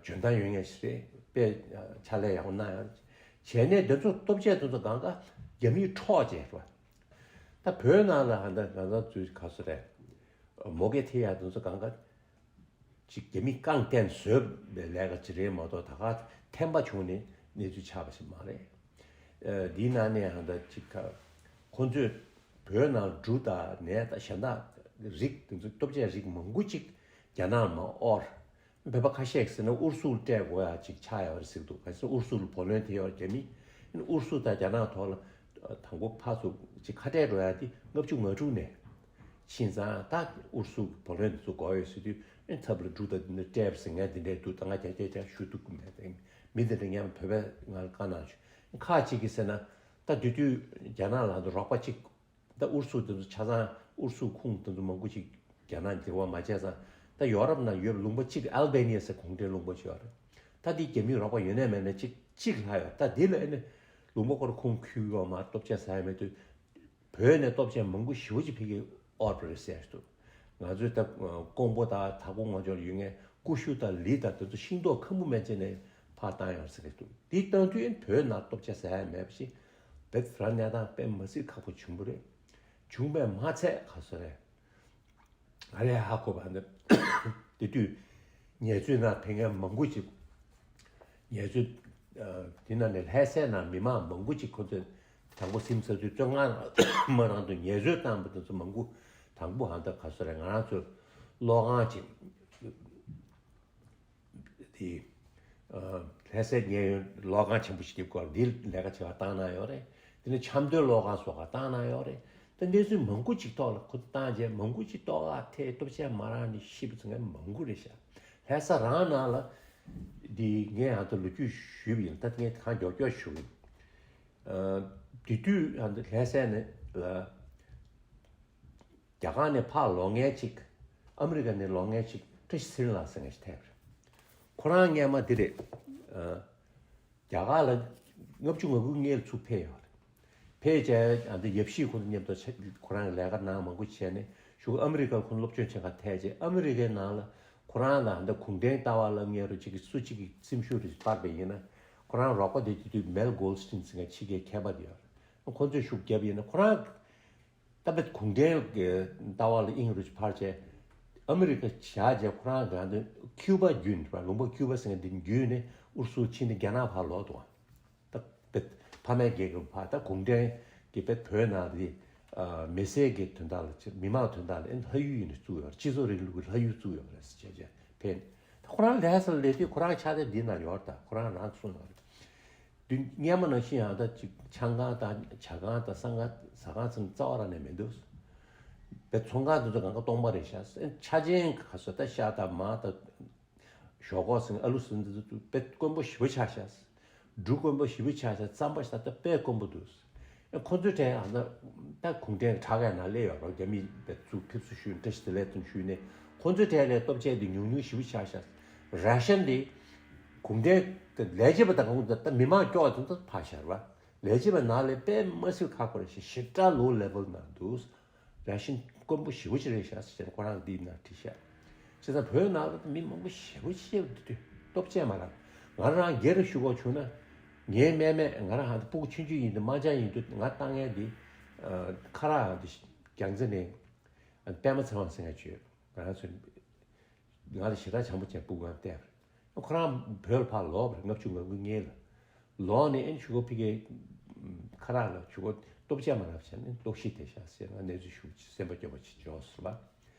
འཇོན་ཐང་ཡོད་ངེས་ཤིག་རེད། དཔེ་ཕྱག་ལས་ཡག་པོ་གནང་ཡག་བྱས་ནས་འདི་ཚོ་སྟོབས་ཆེ་འདི་ཚོ་གང་ག་རྒྱ་མིས་འཕྲོག་བྱས་རེད་བ། ད་བོད་ནང་ལ་ཧ་ད་ང་ཚོ་ཚོས་ག་ཚོད་རེད། མོ་གེ་ཐེ་ཡག་དེ་ཚོ་གང་ག་ཅིག་རྒྱ་མི་རྐང་བརྟེན་བཟོས་པའི་ལས་ཀ་ཅིག་རེད་མ་གཏོགས། ད་ག་ཐེན་པ་བྱུང་ནས་གནས་ཚུལ་ཆགས་པ་ཞིག་མ་རེད། ཨ་འདིའི་ནང་ནས་ཧ་ད་ཅིག་ག་ཁོ་ཚོས་བོད་ནང་འབྲུ་དང་ནས་ད་གཞན་དག་རིགས་དེ་ཚོ་སྟོབས་ཆེ་རིགས་མང་པོ་ཅིག་རྒྱ་ནག་མ་དབོར། བོད་པ་ཁ་ཤས་ཟེར་ན་ཨུར་སུ་ལ་སྤྲད་དགོས་ཡ་ཅིག་ཆགས་ཡོད་རེད་ཟེར་གི་འདུག་གལ་སྲིད་ཨུར་སུ་ལ་བུ་ལོན་དེ་ཡོད་རྒྱ་མི་ཨུར་སུ་དང་རྒྱ་ནག་ཐོག་ལ་དང་པོ་ཕར་ཚུར་ཅིག་ཁ་བྲལ་འགྲོ་ཡ་དེ་ལྔ་བཅུ་ང་དྲུག་ནས་ཕྱིན་ཙང་ད་ཨུར་སུ་བུ་ལོན་དེ་ཚོ་དགོས་ཡོད་ཟེར་དུས་ཨེ་ཚབ་ལ་འབྲུ་དང་འདི་འདྲ་སྤྲད་པ་ཟེར་ངས་འདི་འདྲས་འདུག་ད་ང་རྒྱ་སྐད་ཆ་ཞུ་ཐུབ་ཀྱི་མེད་དེ་མི་འདི་འདྲ་ངས་བོད་པའི་ང་ལ་བཀའ་གནང་བྱུང་། ཁག་ཅིག་གིས་ཟེར་ན་ད་དེ་དུས་རྒྱ་ནག་ལ་རོགས་པ་ཅིག་ད་ཨུར་སུ་དེ་ཚོ་ཆ་ཚང་ཨུར་སུ་ཁུངས་དེ་ཚོ་མང་པོ་ཞིག་རྒྱ་ནག་འབྲེལ་བ་མ་བྱས་ཙང་། ད་ཡོ་རོབ་ནང་ཡོད་ལུང་པ་གཅིག་ཨལ་བེ་ནི་ཡ་ཟེར་གུང་ཁྲན་ལུང་པ་ཞིག་ཡོད་རེད། ད་དེ་རྒྱ་མིའི་རོགས་པ་ཡོད་ནའི་མེད་ནའི་གཅིག་གཅིག་ལྷག་ཡོད། ད་དེ་ལ་ཨེ་ནི་ལུང་པ་སྐོར་ཁུངས་འཁྱོལ་ཡོད་མ་སྟོབས་ཆེ་ཟ་ཡ་མེད་དུས། བོད་ནས་སྟོབས་ཆེ་མང་པོ་ཞེ་པོ་ཅིག་ཕ་གིར་དབོར་བ་རེད་ཟེར་འདུག་ང་ཚོས་ད་ཀོང་པོ་དང་དྭགས་པོ་ངོས་ཕྱོགས་ལ་ཡོད་མཁན་ཀུ་ཤུ་དང་ལི་དང་དེ་ཚོ་ཤིང་ཏོག་ཁམ་བུ་སྨན་བྱས་ནས་ཕར་བཏང་ཡོད་ཟེར་གི་འདུག་དེ་བཏང་དུས་ཨེ་བོད་ནང་སྟོབས་ཆེ་ཟ་ཡ་མེད་པ་ཞིག་བེད་ར་གནས་སྟངས་དཔེ་མ་སྲིད་ཁག་པོ་བྱུང་བ་རེད། བྱུང་བས་མ་ཚད་ག་ཚོད་རེད། ང་རས་ཧ་གོ་བ་འདི། དེ་དུས་ངལ་རྩོལ་ནང་ཕེབས་མཁན་མང་པོ་ཅིག་ངལ་རྩོལ། ཨ་དེ་ནང་ནས་ལྷ་སའི་ནང་མི་མང་མང་པོ་ཅིག་ཁོ་ཚོས་དང་པོ་སིམ་ཚ་དུས་བཙོན་ཁང་མ་རང་དུ་ངལ་རྩོལ་བཏང་བ་དེ་ཚོ་མང་པོ། དང་པོ་ཧ་ད་ག་ཚོད་རེད། ང་རང་ཚོ་གློག་ཁང་ཅིག་དེ། ཨ་ལྷ་སའི་གནས་ཡུལ་གློག་ཁང་ཆེན་པོ་ཞིག་སྐོར་འདི་ལས་ཀ་བྱེད་པ་བཏང་གནང་ཡོད་རེད། དེ་ནས་ཆབ་མདོའི་གློག་ཁང་སོགས་ཀ་བཏང་གནང་ཡོད་རེད། ད་གནས་ཚུལ་མང་པོ་ཅིག་ཐོག་ལ་ཁོ་ཚོ་བཏང་རྗེས་མང་པོ་ཅིག་ལྟོ་ག་ཐེ་སྟོབས་ཆེ་མ་རག་ནས་ཤི་བ་ཚོ་ངས་མང་པོ་རེད་ཤག་ལྷ་ས་རང་ནང་ལ་འདི་ངས་ཧ་ད་ལོ་རྒྱུས་ཞུས་པ་ཡིན། ད་ངས་གང་མགྱོགས་མགྱོགས་ཞུ་གི་ཡིན། ཨ་དེ་དུས་ཧ་ད་ལྷ་སའི་ནས་ལ། རྒྱ་གར་ནས་ཕར་ལོག་མཁན་ཅིག་ཨ་མི་རི་ཀ་ནས་ལོག་མཁན་ཅིག་བཀྲ་ཤིས་ཚེ་རིང་ལགས་ཟེར་མཁན་ཞིག་ཐེབས་རེད། ཁོ་རང་སྔས་མ་འདི་རེད། ཨ་རྒྱ་གར་ལ་ལྔ་བཅུ་ང་དགུ་སྔོན་ལ་ཚུར་ཕེབས་ཡོད་རེད། ཕེབས་བྱས་ཨ་འདི་ཡབ་གཞིས་ཁོ་ཚོ་མཉམ་དུ་ཆ་ཁོ་རང་གི་ལས་ཀ་གནང་མང་པོ་བྱས་ནས་གཞུག་ཨ་མི་རི་ཀར་ཁོ་སློབ་སྦྱོང་བྱེད་གར་ཐད་རྗེས་ཨ་མི་རི་ཀའི་ནང་ལ་ཁོ་རང་ལ་ཨ་འདི་གུང་ཁྲན་ལྟ་བ་ལ་ངེས་རུ་ཅིག་གི་སུ་གཅིག་གི་སེམས་ཤུགས་རེ་སྤར་བ་ཡིན་ན། ཁོ་རང་རོགས་པ་དེ་དེ་དུས་མེལ་གོལ་སྟིན་ཟེར་མཁན་ཕྱི་རྒྱལ་མཁས་པ་དེ་ཡོད་རེད། ཁོ་ཚོས་ཤུགས་བརྒྱབ་ཡིན་ན་ཁོ་རང་ད་བེད་གུང་ཁྲན་གྱི་ལྟ་བ་ལ་དབྱིངས་རུ་ཕར་བྱས། ཨ་མི་རི་ཀ་བཞག་རྗེས་ཁོ་རང་ག་འདི་ཁིའུ་པ་བརྒྱུད་ནས་ལུང་པ་ཁིའུ་པ་ཟེར་མཁན་འདི་བརྒྱུད་ནས་ཨུ་རུ་སུ་ཕྱིན་ནས་རྒྱ་ནག་ཕར་ལོག་འདུག་ད་བེད་ཕ་མའི་རྒྱལ་ཁབ་ཕར་ད་གུང་ཁྲན་གྱི་བེད་བོད་ནང་དེ་མི་སེར་གྱི་དོན་དག་ལ་མི་མང་དོན་དག་ལ་ཨེ་ལྷ་ཡུལ་ཡིན་ནས་བཙུགས་ཡོད་རེད། སྤྱི་ཚོགས་རིང་ལུགས་ཀྱི་ལྷ་ཡུལ་བཙུགས་ཡོད་རེད་ཟེར་བྱས་བྱས་ཕེབས། ད་ཁོ་རང་ལྷ་ས་ལ་སླེབས་དུས་ཁོ་རང་ཕྱག་དེབ་འདི་ན་ཡོད་རེད། ད་ཁོ་རང་རང་གསུངས་ཡོད་རེད། དུས་སྔ་མ་ནང་བཞིན་ཡང་ད་ཅིག་ཆང་ཁང་དང་ཇ་ཁང་དང་ཟ་ཁང་ཟ་ཁང་ཚང་རྩ་བ་རང་ནས་མི་འདུག་བེད་ཚོང་ཁང་དེ་ཚོ་གང་ག་སྟོང་པ་རེད་ཤག་ཆ་ཆེན་ག་ཚོད་ད་ཤ་དང་མར་དང་ཞོག་ཁོག་ཟེར་ཨ་ལུ་ཟེར་འདི་ཚོ་བེད་དཀོན་པོ་ཞེ་པོ་ཆགས་ཤག་འབྲུ་དཀོན་པོ་ཞེ་པོ་ཆགས་ཤག་རྩམ་པ་ཤ་ད་དཔེ་དཀོན་པོ་འདུག་ཁོ་ཚོའི་གྲས་ཨ་ད་ད་གུང་ཁྲན་དྲག་ག་ན་སླེབས་ཡོད་རོགས། རྒྱ་མི་བེད་ཚུགས་ཕེབས་བསུ་ཞུས་བཀྲ་ཤིས་བདེ་ལེགས་དང་ཞུས་ནས་ཁོ་ཚོའི་གྲས་ལས་སྟོབས་ཆེ་དེ་ཉུང་ཉུང་ཞེ་པོ་ཆགས་ཤག་ར་ཤན་དེ་གུང་ཁྲན་ལས་བྱེད་པ་དང་གུང་ཁྲན་ད་མི་མང་སྐྱོ་བ་དེ་ཚོ་ཕར་བཞག་པ། ལས་བྱེད་པ་ནང་ལས་དཔེ་མ་སྲིད་ཁག་པོ་རེད་ཤག་ཞེ་དྲག་ལོ་ལེ་ཝལ་ནང་འདུག་ར་ཤན་དཀོན་པོ་ཞེ་པོ་ཅིག་རེད་ཤག་ཟེར་ནས་ཁོ་རང་འདིའི་ནང་བྲིས་ཤག་བྱས་ཙང་བོད་ནང་ལ་མི་མང་པོ་ཞེ་པོ་ཅིག་འདུག་སྟོབས་ཆེ་མ་རག་ང་རང་སྒེར་ཞུ་དགོས་བྱུང་ན་ངའི་རྨེག་མེད་ང་རང་ཧ་ད་སྤུ་གུ་ཆུང་ཆུང་ཡིན་དུས་དམག་རྒྱགས་ཡིན་དུས་ང་བཏང་མཁན་འདི་ཁ་རག་འདི་རྒྱལ་རྩེ་ནས་པད་མ་ཚེ་དབང་ཟེར་མཁན་བྱོས་ང་རང་ཚོ། ང་ལ་ཞེ་དྲག་བྱམས་པོ་ཅན་སྤུ་གུ་ང་བལྟས་པ་རེད། ཁོ་རང་བོད་ལ་ཕར་ལོག་པ་རེད། ལྔ་བཅུ་ང་དགུ་སྔོན་ལ། ལོག་ནས་ཨེ་ཆུ་གོ་ཕི་ཀའི་ཁ་རག་ལ་ཆུ་གོ་སྟོབས་ཆེ་མ་རག་བྱས་ནས་ལྟོགས་ཤི་དེ་ཤག་ཟེར་ང་གནས་ཚུལ་ཞུ་སེམས་པ་སྐྱོ་བ་ཅིག་འཇོག་ཟེར་བ།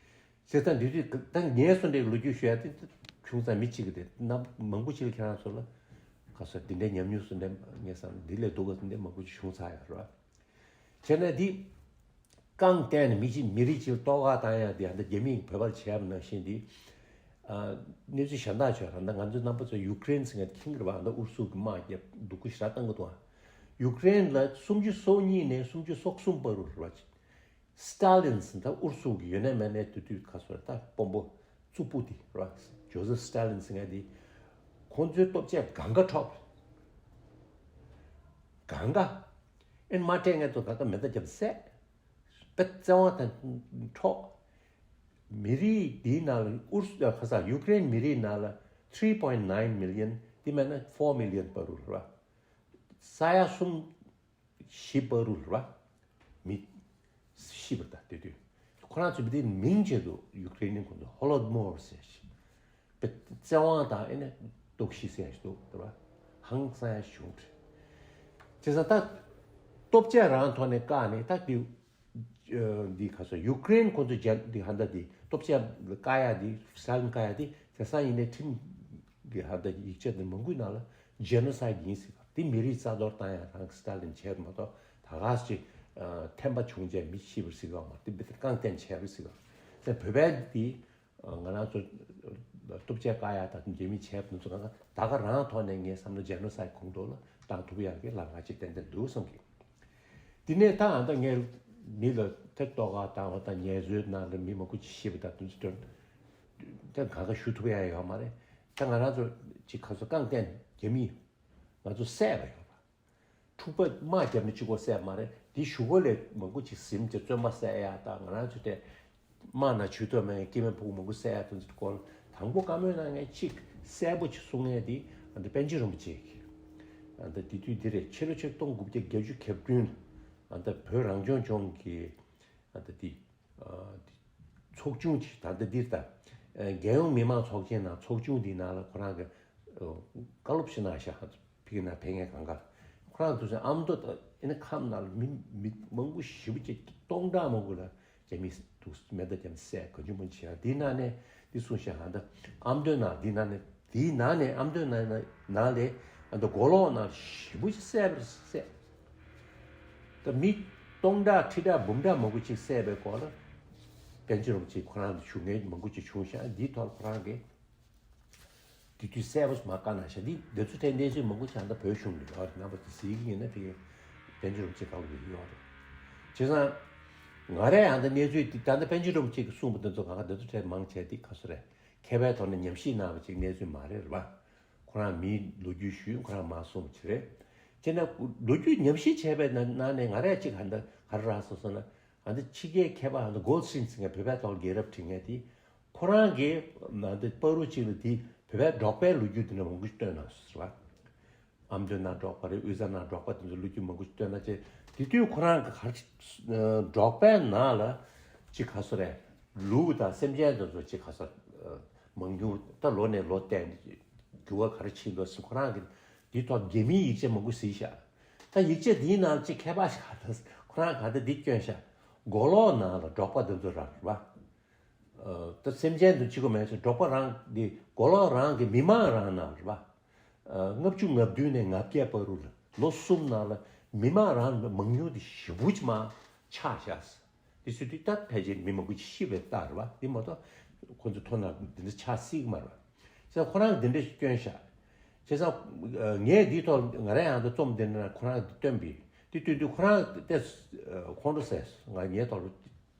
ཟེར་ད་འདི་དུས་ད་ངས་སོ་འདྲའི་ལོ་རྒྱུས་ཞུ་ཡ་དེ་བྱུང་ཙང་མི་གཅིག་གི་དེ་རྣམ་མང་པོ་ཅིག་ལ་ཁྱེད་རང་ཚོ་ལ་ག་སོ་འདི་འདྲའི་ཉམས་མྱོང་སོ་འདྲ་ངས་བསམ་འདི་ལས་སྡུག་ག་སོ་འདྲ་མང་པོ་ཅིག་བྱུང་ཚར་ཡོད་རེད་བ། བྱས་ན་འདི། རྐང་བརྟེན་ནས་མི་གཅིག་མི་རིགས་གཅིག་ལ་ལྟོ་ག་བཏང་ཡ་འདི་ཡང་ད་རྒྱ་མིས་བོད་པར་བྱས་པ་ནང་བཞིན་འདི། ཨ་གནས་ཚུལ་གཞན་དག་བྱས་རང་ད་ང་ཚོའི་རྣམ་པ་ཚོ་ཡུ་ཀེ་རེན་ཟེར་མཁན་མཁྱེན་གྱི་རེད་པ། ད་ཨུ་རུ་སུ་གི་དམག་རྒྱབ་སྡུག་པོ་ཞེ་དྲག་བཏང་གི་འདུག་ཡུ་ཀེ་རེན་ལ་སུམ་ཅུ་སོ་གཉིས་ནས་སུམ་ཅུ་སོ་གསུམ་བར་དུ་རེད་པ། སི་ཏཱ་ལིན་ཟེར་ད་ཨུ་རུ་སུ་གི་ཡོད་ནའི་མེད་ནའི་དེ་དུས་ཁ་སོ་རེད་ད་དཔོན་པོ། གཙུག་ཕུད་དེ་ར། ཇོ་སེབ་སི་ཏཱ་ལིན་ཟེར་མཁན་དེ། ཁོང་ཚོའི་སྟོབས་ཆེ་གང་ག་འཕྲོག་གང་ག་ཨེན་མ་སྤྲད་མཁན་ཚོ་གང་ག་མེ་མདའ་བརྒྱབ་བསད། པེ་བཙན་དབང་དང་འཕྲོག་མི་རིགས་འདིའི་ནང་ལ་ཨུ་རུ་སུ་ཁ་ས་ཡུ་ཀེ་རེན་མི་རིགས་ནང་ལ་three point nine million དེ་མེད་ན་four million བར་རུ་རེད་བ། ས་ཡ་གསུམ་བཞི་བར་རུ་རེད་བ། མི་ཤི་བར་ད་དེ་དུས་ཁོ་རང་ཚོ་མི་དེ་མིང་ཆེད་དུ་ཡུ་ཀེ་རེན་ནི་ཁོ་ཚོ་ཧོ་ལོ་དི་མོར་ཟེར་ཞིག་པེ་བཙན་དབང་དང་ཨེ་ནས་ལྟོགས་ཤི་ཟེར་ཞིག་འདུག་རེད་བ། ཧང་སང་ཡ་བྱུང་རེད། བྱས་ཙང་ད་ལྟོ་ཆས་རང་ཐོག་ནས་བཀག་ནས་ད་དེ། འདི་ག་ཚོད་ཡུ་ཀེ་རེན་ཁོ་ཚོ་རྒྱ་འདི་ཧ་ད་འདི་ལྟོ་ཆས་བཀག་ཡ་འདི་སི་ཊ་ལིན་བཀག་ཡ་འདི་བྱས་ཙང་ཡིན་ནའི་ཁྲིམས་འདི་ཧ་ད་ཡིག་ཆ་འདི་མང་པོའི་ནང་ལ་ཇེ་ནོ་སའིཌ་ཡིན་ཟེར་བ་འདི་མི་རིགས་རྩ་གཏོར་བཏང་ཡ་རང་གི་སི་ཊ་ལིན་བྱས་མ་གཏོགས་ད་ག་ཅིག་ཐེམ་པ་བྱུང་རྗེས་མི་ཤི་བར་ཟེར་བ་མ་འདི་བི་ཏར་རྐང་བརྟན་བྱས་རེད་ཟེར་བ་བོད་པའི་འདི། ང་རང་ཚོ་ལྟོ་ཆས་བཀག་ཡ་དང་རྒྱ་མི་བྱས་པ་ཚོ་གང་ག་ད་ག་རང་ཐོག་ནས་ངས་བསམ་ན་ཇེ་ནོ་སའིཌ་ཁོངས་གཏོགས་ལ་བཏང་ཐུབ་ཡག་གི་ལམ་ཁ་ཅིག་ཏན་ཏན་འདུག་བསམ་གི། དེ་ནས་ད་ཨ་ད་ངས་མི་ལ་ཐེ་གཏོགས་ག་དང་བ་དང་ངལ་གསོའི་ནང་ལ་མི་མང་པོ་ཅིག་ཤི་བ་དང་དེ་ཚོ་ད་གང་ག་ཞུ་ཐུབ་ཡ་ཡོད་མ་རེད། ད་ང་རང་ཚོ་ཅིག་ག་ཚོད་རྐང་བརྟན་རྒྱ་མིས་ང་ཚོ་བསད་པ་ཡོད་པ། འཁྲུག་པ་དམག་བརྒྱབ་ནས་གཅིག་པོ་བསད་མ་རེད། དེའི་གཞུག་གུ་ལས་མང་པོ་ཅིག་ཟིན་བྱས་བཙོན་པ་བསད་ཡ་དང་ང་རང་ཚོ་དེ་དམག་ནང་ཆུད་ཐོབ་མེད་སྐྱེ་དམན་ཕྲུ་གུ་མང་པོ་བསད་ཡ་དེ་ཚོའི་སྐོར་དང་པོ་བཀའ་མོལ་གནང་མཁན་གཅིག་གསལ་པོ་ཅིག་གསུང་མཁན་དེ་ཨ་ད་པཎ་ཆེན་རིན་པོ་ཆེ་གིས་ཨ་ད་དེ་དུས་འདི་རེད། ཕྱི་ལོ་ཆིག་སྟོང་དགུ་བརྒྱ་བརྒྱད་ཅུ་གྱ་བདུན་ཨ་ད་བོད་རང་སྐྱོང་ལྗོངས་ཀྱི་ཨ་ད་དེ། ཚོགས་ཆུང་ཅིག་ད་ལྟ་འདིར་ད། རྒྱལ་ཡོངས་མི་དམངས་ཚོགས་ཆེན་ནང་ཚོགས་ཆུང་འདིའི་ནང་ལ་ཁོ་རང་གི་བཀའ་སློབ་ཞིག་གནང་ཤག་ཕ་གི་ནང་ཕེབས་མཁན་གང་ག་ཁོ་རང་ཚོ་ཨ་མདོ་ད་ཨེ་ནི་ཁམས་ནང་ལ་མི་མི་མང་པོ་ཞེ་པོ་ཅིག་སྟོང་ཕྲག་མང་པོ་ལ་རྒྱ་མིས་འདུག་མེ་མདའ་བརྒྱབ་ནས་བསད་ག་ཚོད་མང་པོ་བྱས་ཡ་འདིའི་ནང་ནས་འདི་གསུངས་ཤག་ཨ་ད་ཨ་མདོའི་ནང་འདིའི་ནང་ནས་འདིའི་ནང་ནས་ཨ་མདོའི་ནང་ནང་ལས་ཨ་ད་མགོ་ལོག་ནང་ཞེ་པོ་ཅིག་བསད་པར་བསད། ད་མི་སྟོང་ཕྲག་ཁྲི་ཕྲག་འབུམ་ཕྲག་མང་པོ་ཅིག་བསད་པའི་སྐོར་ལ་པཎ་ཆེན་རིན་པོ་ཆེ་ཁོ་རང་ལ་ཞུ་མཁན་མང་པོ་ཅིག་བྱུང་ཤག་འདིའི་ཐོག་ལ་ཁོ་རང་གིས་དེ་དུས་གསལ་པོ་མ་བཀའ་གནང་ཤག་འདི་འདི་ཚོ་ཐད་གནས་ཚུལ་མང་པོ་ཅིག་ད་ལྟ་བོད་གཞུང་ལ་ཡོད་རེད། རྣམ་པ་ཚོ་གཟིགས་ཀྱི་ཡིན་ན་དེ་པཎ་ཆེན་རིན་པོ་ཆེ་བཀའ་སློབ་ཡོད་རེད། བྱས་ཙང་ང་རས་ཡང་ད་གནས་ཚུལ་འདི་ད་ལྟ་པཎ་ཆེན་རིན་པོ་ཆེ་གིས་གསུངས་པ་འདི་ཚོ་གང་ག་འདི་ཚོ་ཐད་མང་ཆེ་འདི་ག་ཚོད་རེད། མཁས་པའི་ཐོག་ནས་ཉམས་ཞིབ་གནང་བ་ཅིག་གནས་ཚུལ་མ་རེད་རེད་པ། ཁོ་རང་མིའི་ལོ་རྒྱུས་ཞུས་ཁོ་རང་མ་གསུངས་པ་ཅིག་རེད། དེ་ན་ལོ་རྒྱུས་ཉམས་ཞིབ་བྱས་པའི་ནང་ནང་ནས་ང་རས་གཅིག་ཧ་འདི་ག་རེ་རག་སོང་ཟེར་ན་ཧ་འདི་ཕྱི་རྒྱལ་མཁས་པ་ཧ་འདི་གོལ་སི་ཊིན་ཟེར་མཁན་བོད་པའི་ཐོག་ལ་རྒྱལ་རབས་བྲིས་མཁན་དེ་ཁོ་རང་གིས་ཧ་འདི་བར་དུ་གཅིག་ལ་དེ་བོད་པའི་འབྲོག་པའི་ལོ་རྒྱུས་དེ་འདྲ་མང་པོ་ཞིག་བཏོན་གནང་སོང་ཟེར་བ། ཨ་མདོའི་ནང་འབྲོག་པ་རེད། དབུས་གཙང་ནང་འབྲོག་པ་དེ་ཚོ་ལོ་རྒྱུས་མང་པོ་ཞིག་བཏོན་གནང་བྱས་དེ་དུས་ཁོ་རང་གི་ག་རེ་འབྲོག་པའི་ནང་ལ་གཅིག་ག་ཚོད་རེད། ལུག་དང་སེམས་ཅན་དེ་ཚོ་གཅིག་ག་ཚོད་མང་ཉུང་ད་ལོ་ནས་ལོ་བསྟན་འགྱུར་བ་ག་རེ་ཕྱིན་འདུག་ཟེར་ཁོ་རང་གིས་འདིའི་ཐོག་རྒྱ་མིའི་ཡིག་ཆ་མང་པོ་གཟིགས་ཤག་ད་ཡིག་ཆ་འདིའི་ནང་གཅིག་མཁས་པ་ཞིག་ཧ་ད་ཁོ་རང་ག་ད་འདི་བསྐྱོན་ཤག་མགོ་ལོག་ནང་ལ་འབྲོག་པ་འདི་ཚོ་རག་རེད་པ། ད་སེམས་ཅན་དུ་གཅིག་པ་མེད་ཚེ་འབྲོག་པ་རང་འདི་མགོ་ལོག་རང་གི་མི་མང་རང་ནང་རེད་པ། ལྔ་བཅུ་ང་བདུན་ནས་ང་བརྒྱད་བར་དུ་ལ་ལོ་གསུམ་ནང་ལ་མི་མང་རང་མང་ཉུང་དེ་ཞེ་པོ་ཅིག་མར་ཆག་བཞག་དེ་ཚོ་དུས་ད་ཕལ་ཆེར་མི་མང་པོ་ཅིག་ཤི་བའི་རྟགས་རེད་པ། དེ་མ་གཏོགས་ཁོ་ཚོ་ཐོག་ན་འདི་འདྲ་ཆགས་སྲིད་ཀྱི་མ་རེད་པ། བྱས་ཙང་ཁོ་རང་འདི་འདྲ་ཞིག་བསྐྱོན་ཤག་བྱས་ཙང་ངས་འདིའི་ཐོག་ང་རང་ཡང་ད་རྩོམ་འདི་འདྲ་ན་ཁོ་རང་འདི་བཏོན་པས་དེ་བཏོན་དུས་ཁོ་རང་ཏེ་ཁོང་ཁྲོ་ཟ་ང་ངའི་ཐོག་ལ་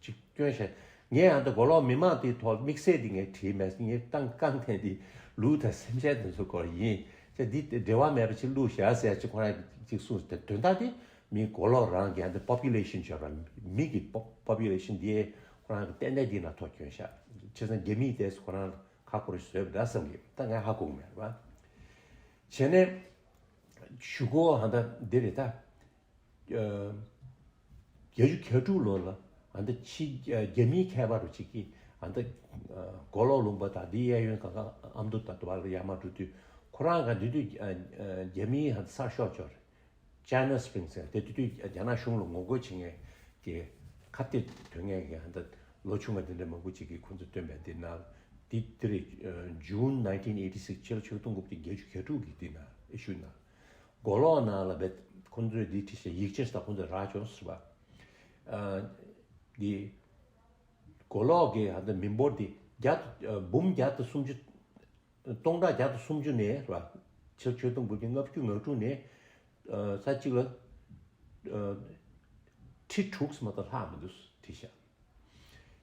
ཅིག་སྐྱོན་བཤད། ངས་ཡང་ད་མགོ་ལོག་མི་མང་དེའི་ཐོག་དམིགས་བསལ་དེ་ངས་བྲིས་མེད། ངས་ཏང་རྐང་འཐེན་དེ་ལུག་དང་སེམས་ཅན་དེ་ཚོ་སྐོར་ཡིན། ཅེས་འདི་འབྲེལ་བ་མེད་པ་ཅིག་བླུགས་བཞག་ཟེར་ཅིག་ཁོ་རང་ཅིག་གསུངས་ཏེ་དོན་དག་དེ་མི་མགོ་ལོག་རང་གི་ཡང་ད་པོ་པུ་ལེ་ཤན་བྱས་པ་མི་གི་པོ་པོ་པུ་ལེ་ཤན་དེ་ཁོ་རང་གི་ཏན་ཏན་དེའི་ནང་ཐོག་སྐྱོན་བཞག་བྱས་ཙང་རྒྱ་མིས་དེ་ཁོ་རང་ཁག་པོ་རེ་བཟོས་པ་འདྲ་བསམ་གི་ད་ངས་ཧ་གོ་གི་མེད་རེད་པ། བྱས་ནས་གཞུག་གུ་ཧ་ད་འདི་རེད་ད། བརྒྱད་ཅུ་གྱ་དྲུག་ལོ་ལ་ཨ་ནི་ཕྱི་རྒྱ་མིའི་མཁས་པ་རུ་གཅིག་གིས་ཨ་ནི་མགོ་ལོག་ལུང་པ་དང་འདི་གཡས་གཡོན་གང་ག་ཨ་མདོ་དང་དུ་བ་ལ་ཡར་མར་འགྲོ་དུས་ཁོ་རང་ག་འདི་དུས་རྒྱ་མིའི་ཨ་ནི་གསར་ཤོག་ཅོར་China Spring ཟེར་དེ་དུས་རྒྱ་ནག་གཞུང་ལ་ངོ་རྒོལ་བྱེད་མཁན་གྱི་ཁ་གཏད་དོན་མཁན་གྱི་ཨ་ནི་ལོ་ཆུང་བ་འདི་འདྲ་མང་པོ་གཅིག་གིས་ཁོ་ཚོ་བཏོན་པའི་འདི་ནང་འདི་འདི་རེད། June nineteen eighty six ཕྱི་ལོ་ཆིག་སྟོང་དགུ་བརྒྱ་བརྒྱད་ཅུ་གྱ་དྲུག་གི་འདི་ནང་ཨེ་ཤུ་ནང་། མགོ་ལོག་ནང་ལ་བེད་ཁོང་ཚོས་འདི་ཁྲིད་བྱས་ཡིག་ཆ་ཞིག་ད་ཁོང་ཚོས་རག་བྱུང་ཟེར་བ། ཨ། འདི་མགོ་ལོག་གི་ཧ་ད་མི་འབོར་འདི་བརྒྱ་དང་འབུམ་བརྒྱ་དང་སུམ་ཅུ་སྟོང་ཕྲག་བརྒྱ་དང་སུམ་ཅུ་ནས་ར་ཕྱི་ཆོས་དུང་འབུམ་གྱི་ལྔ་བཅུ་ང་དྲུག་ནས་ས་གཅིག་ལ་ཁྲི་དྲུག་མ་གཏོགས་ལྷག་མི་འདུག་ཁྲི་ཤག་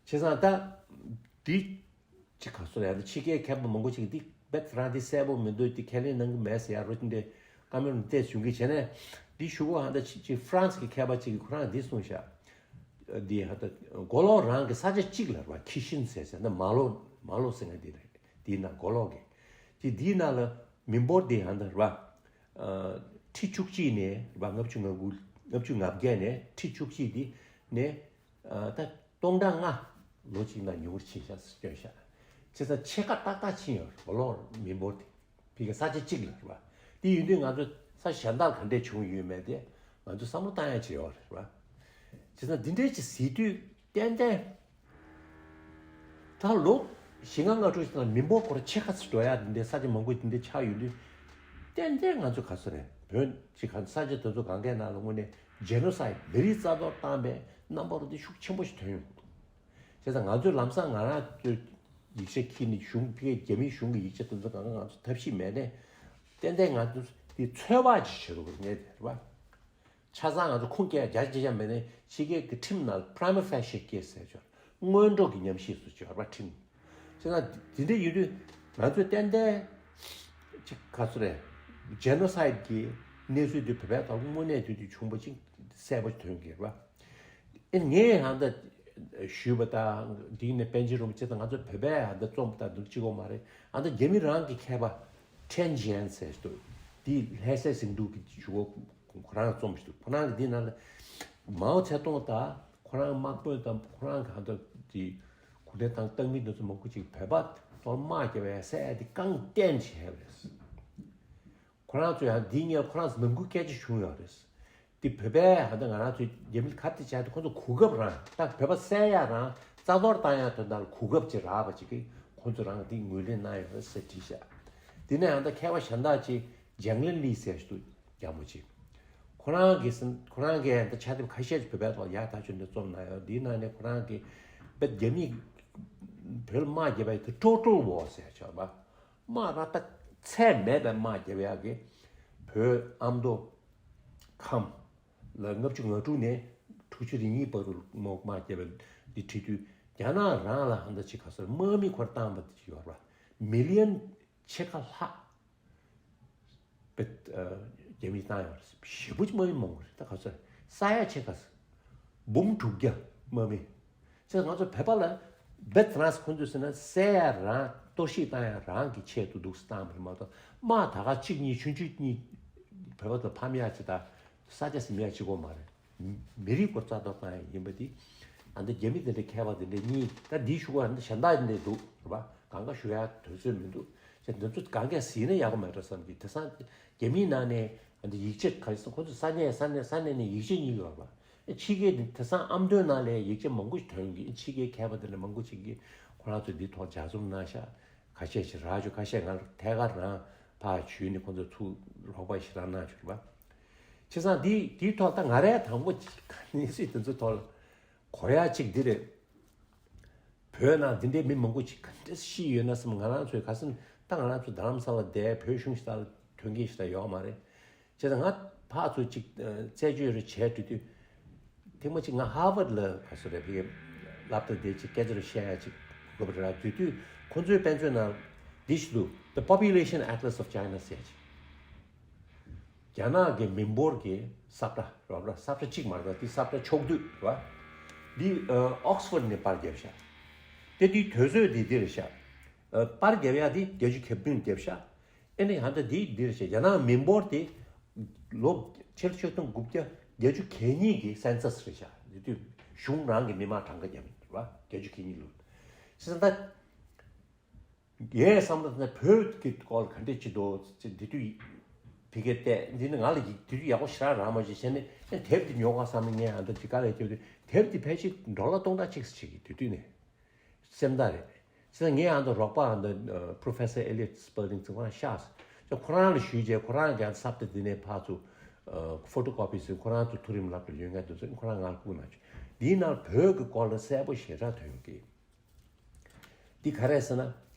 བྱས་ཙང་ད་འདི་ཅི་ག་སོ་ཡ་ད་ཕྱི་རྒྱལ་མཁས་པ་མང་པོ་ཅིག་འདི་རྦད་རང་འདི་གསལ་པོ་མི་འདུག་འདི་ཁས་ལེན་གནང་གི་མེད་ཟེར་ཡ་རོ་འདི་ བཀའ་མོལ་འདི་བྱུང་གི་བྱས་ནས། འདི་ཞུ་གོ་ཧ་ད་ཅིག་ཅིག་ཧྥ་རན་སི་གི་མཁས་པ་ཅིག་གིས་ཁོ་རང་འདི་གསུངས་ཤག་འདི་ཧ་ད་མགོ་ལོག་རང་གི་ས་ཆ་གཅིག་ལ་རེད་པ། ཁི་ཤིན་ཟེར་ཟེར་ན་མ་ལོ་མ་ལོ་ཟེར་ན་འདི་རེད། འདི་ན་མགོ་ལོག་གི་འདི་འདི་ན་ལ་མི་འབོར་འདི་ཧ་ད་རེད་པ། ཁྲི་བཅུ་གཅིག་ནས་རེད་པ། ལྔ་བཅུ་ང་དགུ། ལྔ་བཅུ་ང་བརྒྱད་ནས་ཁྲི་བཅུ་གཅིག་འདི་ནས་ད་སྟོང་ཕྲག་ལྔ་ལོ་གཅིག་ནང་ཉུང་རུ་ཕྱིན་ཤག་སྐྱོན་ཤག་བྱས་ཙང་ཕྱེད་ཀ་ཏག་ཏག་ཕྱིན་ཡོད་རེད། མགོ་ལོག་མི་འབོར་དེ། ཕི་གི་ས་ཆ་གཅིག་ལ་རེད་པ། དེ་ཡིན་དུས་ང་ཚོ་ས་གཞན་དག་ག་འདྲས་བྱུང་ཡོད་མེད་དེ་ང་ཚོ་བསམ་བློ་བཏང་ཡ་ཅིག་ཡོད་རེད་པ། བྱས་ཙང་འདི་འདྲས་ཅིག་གཟིགས་དུས་ཏན་ཏན་ད་ལོ་བཞི་ལྔ་ལྔ་དྲུག་ཙམ་ལ་མི་འབོར་སྐོར་ཕྱེད་ཀ་ཙམ་འགྲོ་ཡ་འདི་འདྲས་ས་ཆ་མང་པོ་འདི་འདྲས་ཆགས་ཡོད་དུས་ཏན་ཏན་ང་ཚོ་ག་ཚོད་རེད། བོད་ཅིག་ག་ས་ཆ་དེ་ཚོ་གང་གའི་ནང་ལ་དངོས་གནས་ཇེ་ནོ་སའིད་མི་རིགས་རྩ་གཏོར་བཏང་པའི་རྣམ་པ་རུ་འདི་ཤུགས་ཆེན་པོ་ཞིག་ཐོན་ཡོང་གི་འདུག་བྱས་ཙང་ང་ཚོས་ལམ་སང་ང་རང་ཚོས་ཡིག་ཆ་ཁྱེར་ནས་གཞུང་ཕ་གིའི་རྒྱ་མིའི་གཞུང་གི་ཡིག་ཆ་དེ་ཚོ་གང་ག་ང་ཚོ་ཐབས་ཤེས་མེད་ནས་ཏན་ཏན་ང་ཚོ་དེ་ཚོད་དཔག་ཅིག་བྱེད་དགོས་ངེས་རེད་པ། ཆ་ཚང་ང་ཚོ་ཁུངས་སྐྱེལ་རྒྱ་ཆེ་ཆ་མེད་ནས་ཕྱི་རྒྱལ་གྱི་ཁྲིམས་ནང་prima facie case ཟེར་ཆོག་སྔོན་འགྲོ་གི་ཉམས་ཞིབ་སུ་ཆོག་པ་ཁྲིམས། བྱས་ཙང་དེ་འདྲ་ཡིན་དུས་ང་ཚོས་ཏན་ཏན་ཅིག་ག་ཚོད་རེད། ཇེ་ནོ་སའིད་ཀྱི་གནས་ཚུལ་དེ་བོད་པའི་ཐོག་དངོས་གནས་དུས་དུས་བྱུང་པ་ཅིག་གསལ་པོ་ཐོན་གྱི་རེད་པ། ཨེ་ངས་ཧ་ད་ཞུས་པ་དང་འདི་ནས་པཎ་ཆེན་རིན་པོ་ཆེ་དང་ང་ཚོ་བོད་པས་ཧ་ད་རྩོམ་པ་དང་འདུག་གཅིག་པོ་མ་རེད། ཧ་ད་རྒྱ་མི་རང་གི་མཁས་པ་ཁྲེན་ཇན་ཟེར་འདུག་འདི་ལྷ་སའི་ཟིང་འཁྲུག་གི་ཞུ་བ་ཁོ་རང་རྩོམ་ཞིག་འདུག་ཁོ་རང་གི་འདི་ནང་ལ་མའོ་ཙེ་ཏུང་དང་ཁོ་རང་དམག་དཔོན་དང་ཁོ་རང་གི་ཧ་ད་འདི་གུང་ཁྲན་ཏང་བཏང་མི་འདི་ཚོ་མང་པོ་ཅིག་བོད་པ་ཐོག་དམག་རྒྱབ་པའི་སྲས་འདི་རྐང་བརྟན་བྱས་པ་རེད། ཁོ་རང་ཚོ་ཡང་འདི་ངས་ཁོ་རང་ཚོ་ནང་ཁུལ་སྐད་ཆ་བྱུང་ཡོད་རེད། འདི་བོད་པས་ཧ་ད་ང་རང་ཚོའི་རྒྱ་མི་ཁ་གཏད་བྱས་ཏེ་ཁོ་ཚོ་གོ་སྐབས་རང་ད་བོད་པ་བསད་ཡ་རང་རྩ་གཏོར་བཏང་ཡ་དོན་དག་ལ་གོ་སྐབས་ཅིག་རག་པ་ཅིག་གིས་ཁོ་ཚོ་རང་འདི་ངོས་ལེན་གནང་ཡོད་རེད་ཟེར་བྲིས་ཤག་འདི་ནས་ཧ་ད་མཁས་པ་གཞན་དག་ཅིག་ཇང་ལིན་ལི་ཟེར་ཞིག་འདུག་རྒྱ་མོ་ཅིག་ཁོ་རང་གིས་ཟིན་ཁོ་རང་གིས་ཧ་ད་ཕྱག་དེབ་ཁ་ཤས་ཅིག་བོད་པའི་ཐོག་ཡག་ཐག་ཆོད་འདི་རྩོམ་གནང་ཡོད། འདིའི་ནང་ནས་ཁོ་རང་གིས་བོད་རྒྱ་མིས་བོད་ལ་དམག་རྒྱབ་པ་དེ་total war ཟེར་ཆོག་པ། དམག་ར་ད་ཚད་མེད་པའི་དམག་རྒྱབ་ཡག་གི་བོད་ཨ་མདོ་ཁམས་ལ་ལྔ་བཅུ་ང་དྲུག་ནས་དྲུག་ཅུ་རེ་གཉིས་བར་དུ་དམག་དམག་རྒྱབ་པ་འདི་བྲིས་དུས་རྒྱ་ནག་རང་ལ་ཧ་ད་ཅིག་ག་ཚོད་དམག་མི་ཁོར་བཏང་པ་དེ་ཅིག་ཡོད་ར་མི་ལི་ཡོན་ཕྱེད་ཀ་ལྷག་པའི་རྒྱ་མིས་བཏང་ཡོད་རེད། ཞེ་པོ་ཅིག་དམག་མི་མང་པོ་རེད། ད་ག་ཚོད་ས་ཡ་ཕྱེད་ཀ་འབུམ་དྲུག་བརྒྱ་དམག་མི། ཅེས་ང་ཚོ་བོད་པ་ལ་བེད་ཐ་རང་ཁོང་ཚོས་ཟེར་ན་བསད་ཡ་རང་གཏོར་བཤིག་བཏང་ཡ་རང་གི་ཆེད་དུ་འདུག་སེ་བཏང་བ་རེད་མ་གཏོགས་དམག་ད་ག་གཅིག་གཉིས་ཆུང་ཆུང་གཉིས་བོད་པ་ཚོ་ཕམ་ཡ་ཅིག་དང་ས་ཆ་ཟིན་ཡ་གཅིག་པོ་མ་རེད། མི་རིགས་སྐོར་རྩ་གཏོར་བཏང་ཡ་ཡིན་པ་འདི་ཨ་འདི་རྒྱ་མི་དེ་འདྲའི་མཁས་པ་དེ་འདྲའི་གཉིས་ད་འདི་ཞུ་བ་འདི་གཞན་དག་འདི་འདྲའི་འདུག་རེད་པ། གང་ག་ཞུ་ཡ་དུས་ཚོད་མི་འདུག་ཅེས་འདི་ཚོ་གང་གས་ཟིན་ན་ཡག་པོ་མེད་འགྲོ་བསམ་གི་དེང་སང་རྒྱ་མིའི་ནང་ནས་ཨ་འདི་ཡིག་ཆ་ག་རེ་ཟེར་ཁོ་ཚོ་ས་གནས་ས་གནས་ས་གནས་ནས་ཡིག་ཆ་གཉིས་ཡོད་རེད་པ། ཕྱི་རྒྱལ་འདི་དེང་སང་ཨ་མདོའི་ནང་ལ་ཡིག་ཆ་མང་པོ་ཞིག་ཐོན་གི་ཕྱི་རྒྱལ་མཁས་པ་དེ་འདྲ་མང་པོ་ཞིག་གིས་ཁོ་རང་ཚོས་འདི་ཐོག་ལྗགས་རྩོམ་གནང་ཤག་ཁ་ཤས་ཤིག་རག་བྱུང་ཁ་ཤས་ང་ལ་ཐད་ཀར་རང་ཕར་ཞུས་ནས་ཁོ་ཚོ་ཚུར་རོགས་པ་ཞིག་རང་གནང་བྱུང་རེད་པ། བྱས་ཙང་འདི་འདིའི་ཐོག་ད་ང་རས་དང་པོ་ཅིག་གནས་ཚུལ་དེ་ཚོའི་ཐོག་ལ་གོ་ཡ་ཅིག་འདི་རེད། བོད་ནང་འདི་འདྲའི་མི་མང་པོ་ཅིག་ག་འདྲ་ཤི་ཡོད་ན་བསམ། ང་རང་ཚོའི་ག་སེམས་ད་ང་རང་ཚོ་རྡ་རམ་ས་ལ་བསྡད་བོད་གཞུང་ཞིག་ད་ཐོན་གྱི་ཞིག་ད་ཡོད་མ་རེད། བྱས་ཙང་ང་ཕར་ཚུར་ཅིག་རྩད་གཅོད་རེ་བྱས་དུས་དུས་ཐེངས་མ་ཅིག་ང་ཧར་ཝརཌ་ལ་ག་སོ་རེད་ཕ་གི་སློབ་གྲྭ་དེ་ཅིག་སྐད་ཆ་རེ་བཤད་ཡ་ཅིག་གོ་སྐབས་རག་དུས་དུས་ཁོང་ཚོའི་དཔེ་མཛོད་ནང་འདི་ཞིག་འདུག The Population Atlas of China ཟེར་ཅིག་རྒྱ་ནག་གི་མི་འབོར་གྱི་ས་བཀྲ་རོགས་ར་ས་བཀྲ་གཅིག་མ་རེད་པ། འདི་ས་བཀྲ་ཕྱོགས་བསྡུས་རེད་པ། འདི་ཨོག་སི་ཕོར་ཌ་ནས་པར་བརྒྱབ་ཤག་དེ་དུས་དུས་ཚོད་འདི་འདི་རེད་ཤག་པར་བརྒྱབ་ཡ་འདི་བརྒྱད་ཅུ་གྱ་བདུན་བརྒྱབ་ཤག་ཨེ་ནི་ཧ་ད་འདི་འདི་རེད་ཤག་རྒྱ་ནག་མི་འབོར་དེ་ལོ་ཕྱི་ལོ་ཆིག་སྟོང་དགུ་བརྒྱ་བརྒྱད་ཅུ་གྱ་གཉིས་ཀྱི་སེན་སཱས་རེད་ཤག་འདི་དུས་གཞུང་རང་གི་མི་མང་གྲངས་ཀ་བརྒྱབ་ཡིན་རེད་པ། བརྒྱད་ཅུ་གྱ་གཉིས་ལོ། བྱས་ཙང་ད། ངས་བསམ་བློ་བཏང་ན་བོད་ཀྱི་སྐོར་ག་འདྲས་ཅིག་འདུག་ཅེས་འདི་དུས་ཕ་གིར་བལྟས། འདི་ནི་ང་ལ་ཡིག་འདི་དུས་ཡག་པོ་ཞེ་དྲག་རག་མ་བྱུང་། བྱས་ནས་ཨེ་དེབ་འདི་ཉོ་དགོས་བསམ་ནས་ངས་ཨ་འདྲ་ཅིག་དཀའ་ལས་བརྒྱབ་དུས་དེབ་འདི་ཕལ་ཆེར་ཌོ་ལར་སྟོང་ཕྲག་གཅིག་ཙམ་ཆགས་ཀྱི་དུས་དུས་ནས་སེམས་ཐག་རེད། བྱས་ཙང་ངས་ཨ་འདྲ་རོགས་པ་ཨ་འདྲ་Professor Elliot Spalding ཚོ་ཁོ་རང་ཤག་ཅེས་ཁོ་རང་ལ་ཞུས་རྗེས་ཁོ་རང་གིས་ཨ་འདྲ་ས་བཀྲ་འདི་ནས་ཕར་ཚུར་ཕོ་ཊོ་ཀོ་པི་བཟོས། ཁོ་རང་ཚོ་མཐོ་རིམ་སློབ་གྲྭ་ཡོད་མཁན་དེ་ཚོ་ཁོ་རང་ང་ལ་བསྐུར་གནང་བྱུང་། འདིའི་ནང་བོད་ཀྱི་སྐོར་ལ་གསལ་པོ་ཞེ་དྲག་ཐོན་ཡོང་གི། འདི་ག་རེ་ཟེར་ན།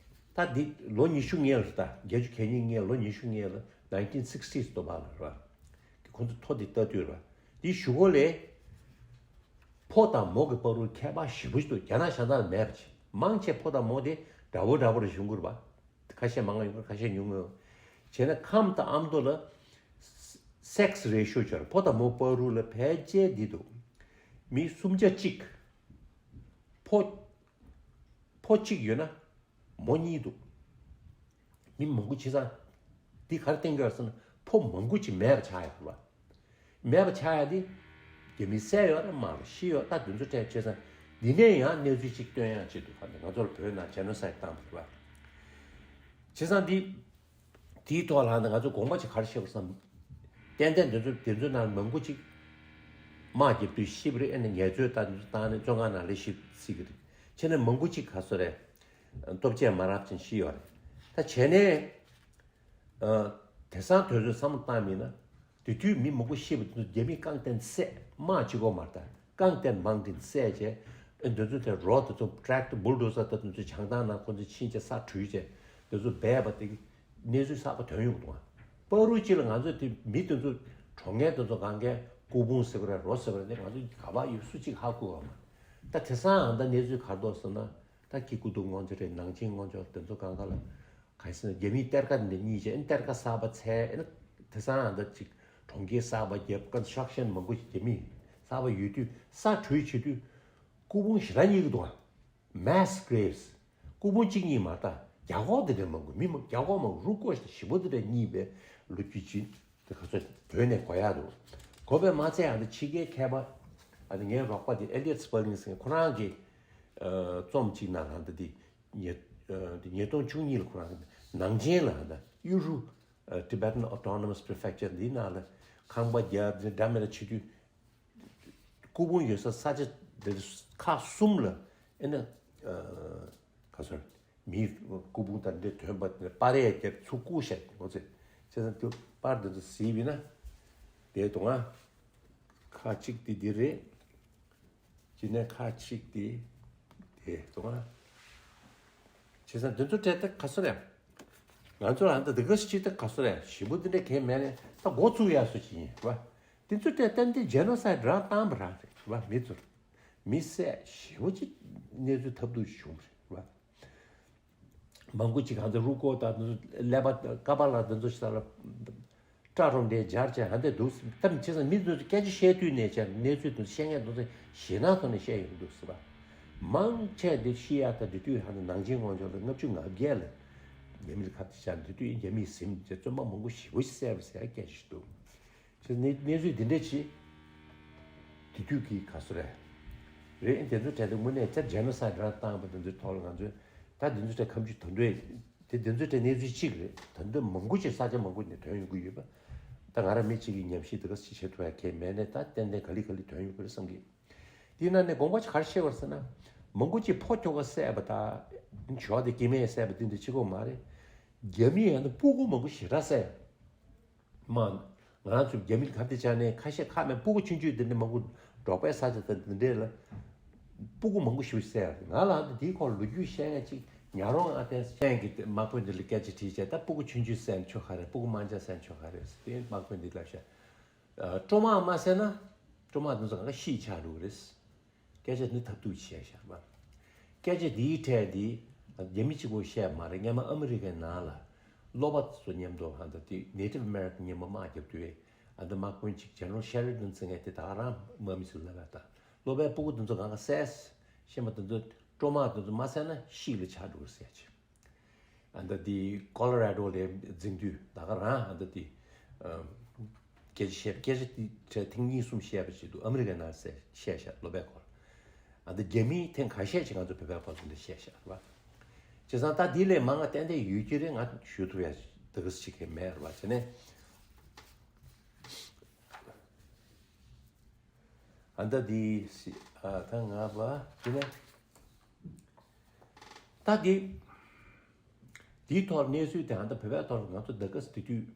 ད་འདི་ལོ་ཉི་ཤུ་སྔོན་ལ་རེད། ད་བརྒྱད་ཅུ་གྱ་གཉིས་སྔོན་ལོ་ཉི་ཤུ་སྔོན་ལ་nineteen sixties དུ་བ་ལ་རེད་པ། ཁོང་ཚོ་ཐོ་འདི་ལྟ་དུས་རེད་པ། འདི་གཞུག་གུ་ལས་ཕོ་དང་མོ་གི་བར་དུ་ཁྱད་པར་ཞེ་པོ་ཞིག་འདུག་རྒྱ་ནག་གཞན་དག་ལ་མེད་པ་ཅིག་མང་ཆེ་ཕོ་དང་མོ་དེ་འདྲ་བོ་འདྲ་བོ་རེ་བྱུང་གི་རེད་པ། ཁ་ཤས་མང་ང་ཡོང་གི་རེད། ཁ་ཤས་ཉུང་ངུ་ཡོང་། བྱས་ན་ཁམས་དང་ཨ་མདོ་ལ་ sex ratio ཅར་ཕོ་དང་མོ་བར་དུ་ལ་ཕལ་ཆེར་འདི་འདུག་མི་སུམ་ཆ་གཅིག་ཕོ་ཕོ་གཅིག་ཡོད་ན་མོ་གཉིས་འདུག་མི་མང་པོ་བྱས་ཙང་འདི་ག་རེ་བསྟན་གྱི་ཡོད་ཟེར་ན་ཕོ་མང་པོ་ཅིག་མེད་པ་ཆགས་ཡོད་རེད་བ། མེད་པ་ཆགས་ཡ་དེ་རྒྱ་མི་བསད་ཡོད་རེད་མ་རེད་ཤི་ཡོད་ད་དེ་ཚོ་སྤྲད་བྱས་ཙང་འདི་ནས་ཡང་གནས་ཚུལ་གཅིག་སྟོན་ཡང་བྱེད་འདུག་ག་ང་ཚོར་བོད་ནང་genocide་བཏང་བ་རེད་བ། བྱས་ཙང་འདི་དེའི་ཐོག་ལ་ང་ཚོ་དགོངས་པ་ཅིག་ག་རེ་བཞེས་དགོས་སམ། ཏན་ཏན་དེ་ཚོ་དེ་ཚོའི་ནང་མང་པོ་ཅིག་དམག་རྒྱབ་དུས་ཤི་བ་རེད། ཨེ་ནས་ངལ་རྩོལ་ད་དེ་ཚོ་བཏང་ནས་བཙོན་ཁང་ནང་ལ་ཤི་སྲིད་ཀྱི་རེད། ཁྱེད་ནས་མང་པོ་ཅིག་ག་སོ་རེད། སྟོབས་ཆེ་མ་རབས་ཅན་ཤི་ཡོད་རེད། ད་བྱས་ནས་དེང་སང་དུས་ཚོད་བསམ་བློ་བཏང་མིན་ན་དེ་དུས་མི་མང་པོ་ཤི་བ་དེ་ཚོ་རྒྱ་མིས་རྐང་སྟེང་བསད་དམག་གཅིག་པོ་མ་རེད་ད་རྐང་སྟེང་མང་སྟེང་བསད་བྱས། ཨེ་འདི་ཚོ་དེ་རོ་དེ་ཚོ་tractor bulldozer་ད་དེ་ཚོ་བྱང་ཐང་ནང་ཁོ་ཚོ་ཕྱིན་བྱས་ས་བྲུས་བྱས་དེ་ཚོ་སྦས་པ་དེ་གི་གནས་ཚུལ་གསར་པ་ཐོན་ཡོང་གི་འདུག་ཨ། བར་དུ་གཅིག་ལ་ང་ཚོ་དེ་མི་དེ་ཚོ་གྲོངས་མཁན་དེ་ཚོ་གང་གའི་སྐུ་ཕུང་ཟེར་བ་རེད་རོ་ཟེར་བ་རེད་དེ་ང་ཚོ་ག་པར་ཡོད་སུ་གཅིག་ཧ་གོ་བ་མ་རེད། ད་དེང་སང་ཨ་ད་གནས་ཚུལ་ག་རེ་འདུག་ཟེར་ན་ད་ཀི་ཀུ་ཏུ་སྔོན་ཆད་རེད་ནང་ཆེན་སྔོན་ཆད་དེ་ཚོ་གང་ག་ལ་ག་ཟེར་ན་རྒྱ་མིས་གཏེར་ཁ་འདི་གཉིས་བྱས་ཨེ་གཏེར་ཁ་གསར་པ་འཚོལ་ཨེ་ན་དེང་སང་ཨ་ད་ཅིག་གྲོང་ཁྱེར་གསར་པ་རྒྱབ་construction་མང་པོ་ཞིག་རྒྱ་མིས་གསར་པ་ཡོད་དུས་ས་བྲུས་བྱེད་དུས་སྐུ་ཕུང་ཞེ་དྲག་རྙེད་ཀྱི་འདུག་ཨ། mass graves། སྐུ་ཕུང་གཅིག་གཉིས་མ་རེད་ད། རྒྱ་ཁོག་དེ་འདྲ་མང་པོ་མི་མང་རྒྱ་ཁོག་མང་པོ་རུ་སྐོར་ཞེ་པོ་དེ་འདྲ་རྙེད་པའི་ལོ་རྒྱུས་ཅིག་དེ་ག་ཚོད་བོད་ནས་གོ་ཡག་འདུག་གོ་བས་མ་ཚད་ཡང་དེ་ཕྱི་རྒྱལ་མཁས་པ་ཨ་ནི་ངའི་རོགས་པ་དེ་Eliot Spelling་ཟེར་མཁན་ཁོ་རང་གི་རྩོམ་གཅིག་ནང་ལ་འདི་དེ་ཉིས་དེ་ཉིས་སྟོང་བཅུ་གཉིས་ལ་ཁོ་རང་གི་ནང་ཆེན་ལ་འདི་ཡུ་རུ་Tibetan Autonomous Prefecture་འདི་ནང་ལ་ཁང་པ་རྒྱབ་འདི་འདྲ་མི་འདྲ་བྱེད་དུས། སྐུ་ཕུང་ཡོད་ས་ས་ཆ་འདི་ཁག་གསུམ་ལ་ཨེ་ན་ག་ཚོད་མིའི་སྐུ་ཕུང་དང་འདྲེ་ཐོན་པ་འདི་པར་ཡས་བརྒྱབ་ཚུར་བཀུག་བཞག་འོ་ཚེ་བྱས་ཙང་དུ་པར་འདི་ཚོ་གཟིགས་པས་ན་དེ་དུང་ང་ཁག་གཅིག་དེ་འདི་རེད། ཅི་ནས་ཁག་གཅིག་དེ་དེ་དུང་ང་བྱས་ཙང་འདི་ཚོ་སྤྲད་ད་ག་ཚོད་རེད། ང་ཚོ་ལ་འདི་འདི་ག་ཞིག་ད་ག་ཚོད་རེད་ཞིམ་པོ་འདི་འདྲ་གས་མེད་ནས་ད་འགོ་བཙུགས་ཡ་སུ་ཅི་ཡིན་བ། དེ་ཚོ་སྤྲད་ཏན་ཏན་genocide་རང་བཏང་བ་རང་རེད་བ་མི་ཚོར། མི་བསད་ཞེ་པོ་ཅིག་གནས་ཚུལ་ཐབས་སྡུག་བྱུང་རེད་བ། མང་པོ་ཅིག་ཧ་ཚོ་རུ་ཀོ་དང་ཀ་པ་ལ་དེ་ཚོ་ཞིག་ལ་སྐྲ་རོ་འདྲའི་སྦྱར་བྱས་ཧ་འདྲ་འདུག་ད་བྱས་ཙང་མི་ཚོས་སྐད་ཆ་བཤད་དུས་ནས་ཀྱང་གནས་ཚུལ་དེ་ཚོ་བཤད་མཁན་དེ་ཚོ་ཞེད་སྣང་ཐོག་ནས་བཤད་ཡོང་འདུག་ཟེར་བ། མང་ཆེ་འདི་ཤི་ཡ་ད་འདི་དུས་ཧ་ནི་ནང་ཆེན་དབང་ཕྱུག་ལ་ལྔ་བཅུ་ང་བརྒྱད་ལ་རྒྱ་མིར་ཁ་གཏད་བཅག་འདི་དུས་རྒྱ་མིས་ཟིན་བྱས་བཙོན་པ་མང་པོ་ཞེ་པོ་ཞིག་བསད་པ་ཟེར་སྐད་ཆ་ཞིག་འདུག་ཅེས་གནས་གནས་ཚུལ་འདི་འདྲ་ཅིག་དེ་དུས་ཀྱི་ག་སུ་རེད། རེད་དེ་ཚོ་གྲས་དེ་དངོས་གནས་ཅར་genocide་རང་བཏང་བ་དེ་ཚོའི་ཐོག་ལ་ང་ཚོས་ད་དེ་ཚོ་གྲས་ཁམས་ཆུ་ད་འདོད་དེ་དེ་ཚོ་གྲས་གནས་ཚུལ་གཅིག་རེད། ད་འདོད་མང་པོ་ཅིག་ས་ཆ་མང་པོ་ནས་ཐོན་ཡོང་གི་ཡོད་པ། ད་ང་རང་མི་གཅིག་གི་ཉམས་ཞིབ་དེ་ག་སི་བྱེད་ཐུབ་ཡ་གལ་མེད་ནས་ད་ཏན་ཏན་ག་ལེ་ག་ལེ་ཐོན་ཡོང་གི་རེད་བསམ་གི། དེ་ན་ནས་དགོངས་པ་ཅིག་ག་རེ་བཤད་པར་ཟེར་ན། མང་པོ་ཅིག་ཕོ་ཁྱོ་ག་བསད་པ་ད། ཞོག་དེ་སྐྱེ་དམན་བསད་པ་དེ་འདྲ་གཅིག་པོ་མ་རེད། རྒྱ་མི་ཡང་ན་སྤུ་གུ་མང་པོ་ཞེ་དྲག་བསད། མ། ང་རང་ཚོ་རྒྱ་མི་ཁ་གཏད་བཅག་ནས་ཁ་ཤས་ཁག་མེད་སྤུ་གུ་ཆུང་ཆུང་དེ་འདྲ་མང་པོ་འབྲོག་པའི་ས་ཆ་དང་དེ་འདྲ་ལ། སྤུ་གུ་མང་པོ་ཞིག་བསད་ཡོད་རེད། ང་ལ་ད་དེའི་སྐོར་ལོ་རྒྱུས་བཤད་མཁན་ཅིག་ཉ་རོང་ཨ་བསྟན་ཅན་གྱི་དམག་དཔོན་འདི་ལ་སྐད་ཆ་དྲིས་བྱས་ད་སྤུ་གུ་ཆུང་ཆུང་བསད་ན་ཆོག་ག་རེད། སྤུ་གུ་དམར་འབྱར་བསད་ན་ཆོག་ག་རེད་ཟེར་དེ་དམག་དཔོན་འདི་ལབ་བྱས། ཨ། སྤྲོ་དམག་མ་བསད་ན་སྤྲོ་དམག་དེ་ཚོ་གང་ག་ཤི་ཆགས་འགྲོ་གི་རེད། སྐད་ཆ་འདི་ཐབས་སྡུག་བྱས་བཞག་པ། སྐད་ཆ་འདིའི་གྲས་འདི་རྒྱ་མི་གཅིག་པོ་བཤད་མ་རེད། སྔན་མ་ཨ་མི་རི་ཀའི་ནང་ལ་སློབ་པ་ཚོ་མཉམ་དུ་ཧ་ད་དེ་Native American་མཉམ་པོ་དམག་རྒྱབ་དུས་ཨ་ད་དམག་དཔོན་གཅིག་General Sheridan་ཟེར་མཁན་དེ་ད་ག་རང་དམག་མི་ཚོ་ལབ་ཡ་ད་སློབ་པའི་སྤུ་གུ་དེ་ཚོ་གང་ག་བསད། ཤེས་མ་དེ་ཚོ་སྤྲོ་དམག་དེ་ཚོ་མ་བསད་ན་ཤི་ལ་ཆགས་འགྲོ་གི་ཟེར་ཅིག་ཨ་ད་དེ་Colorado་ལ་འཛིང་དུས་ད་ག་རང་ཨ་ད་དེ་ཨ་སྐད་ཆ་བཤད་སྐད་ཆ་དེ་གྲས་ཐེངས་གཉིས་གསུམ་བཤད་པ་ཞིག་འདུག་ཨ་མི་རི་ཀའི་ནང་བཤད་བཤད་བཞག་སློབ་པའི་སྐོར། ཨ་ད་རྒྱ་མིས་ཐེངས་ཁ་ཤས་ཅིག་ང་ཚོ་བོད་པའི་སྐོར་དེ་འདྲ་བཤད་བཞག་རེད་བ། བྱས་ཙང་ད་དེ་ལས་མང་བ་ཏན་ཏན་ཡོད་ཀྱི་རེད། ང་ཞུ་ཐུབ་ཡ་དེ་ག་ཞིག་གི་མེད་རེད་བ། བྱས་ནས། ཨ་ད་དེ་སི་ཨ་ད་ང་བ་དེ་ནས་ད་དེ་དེའི་ཐོག་གནས་ཚུལ་དེ་ཨ་ད་བོད་པའི་ཐོག་ང་ཚོ་ད་ག་སི་དེ་དུས་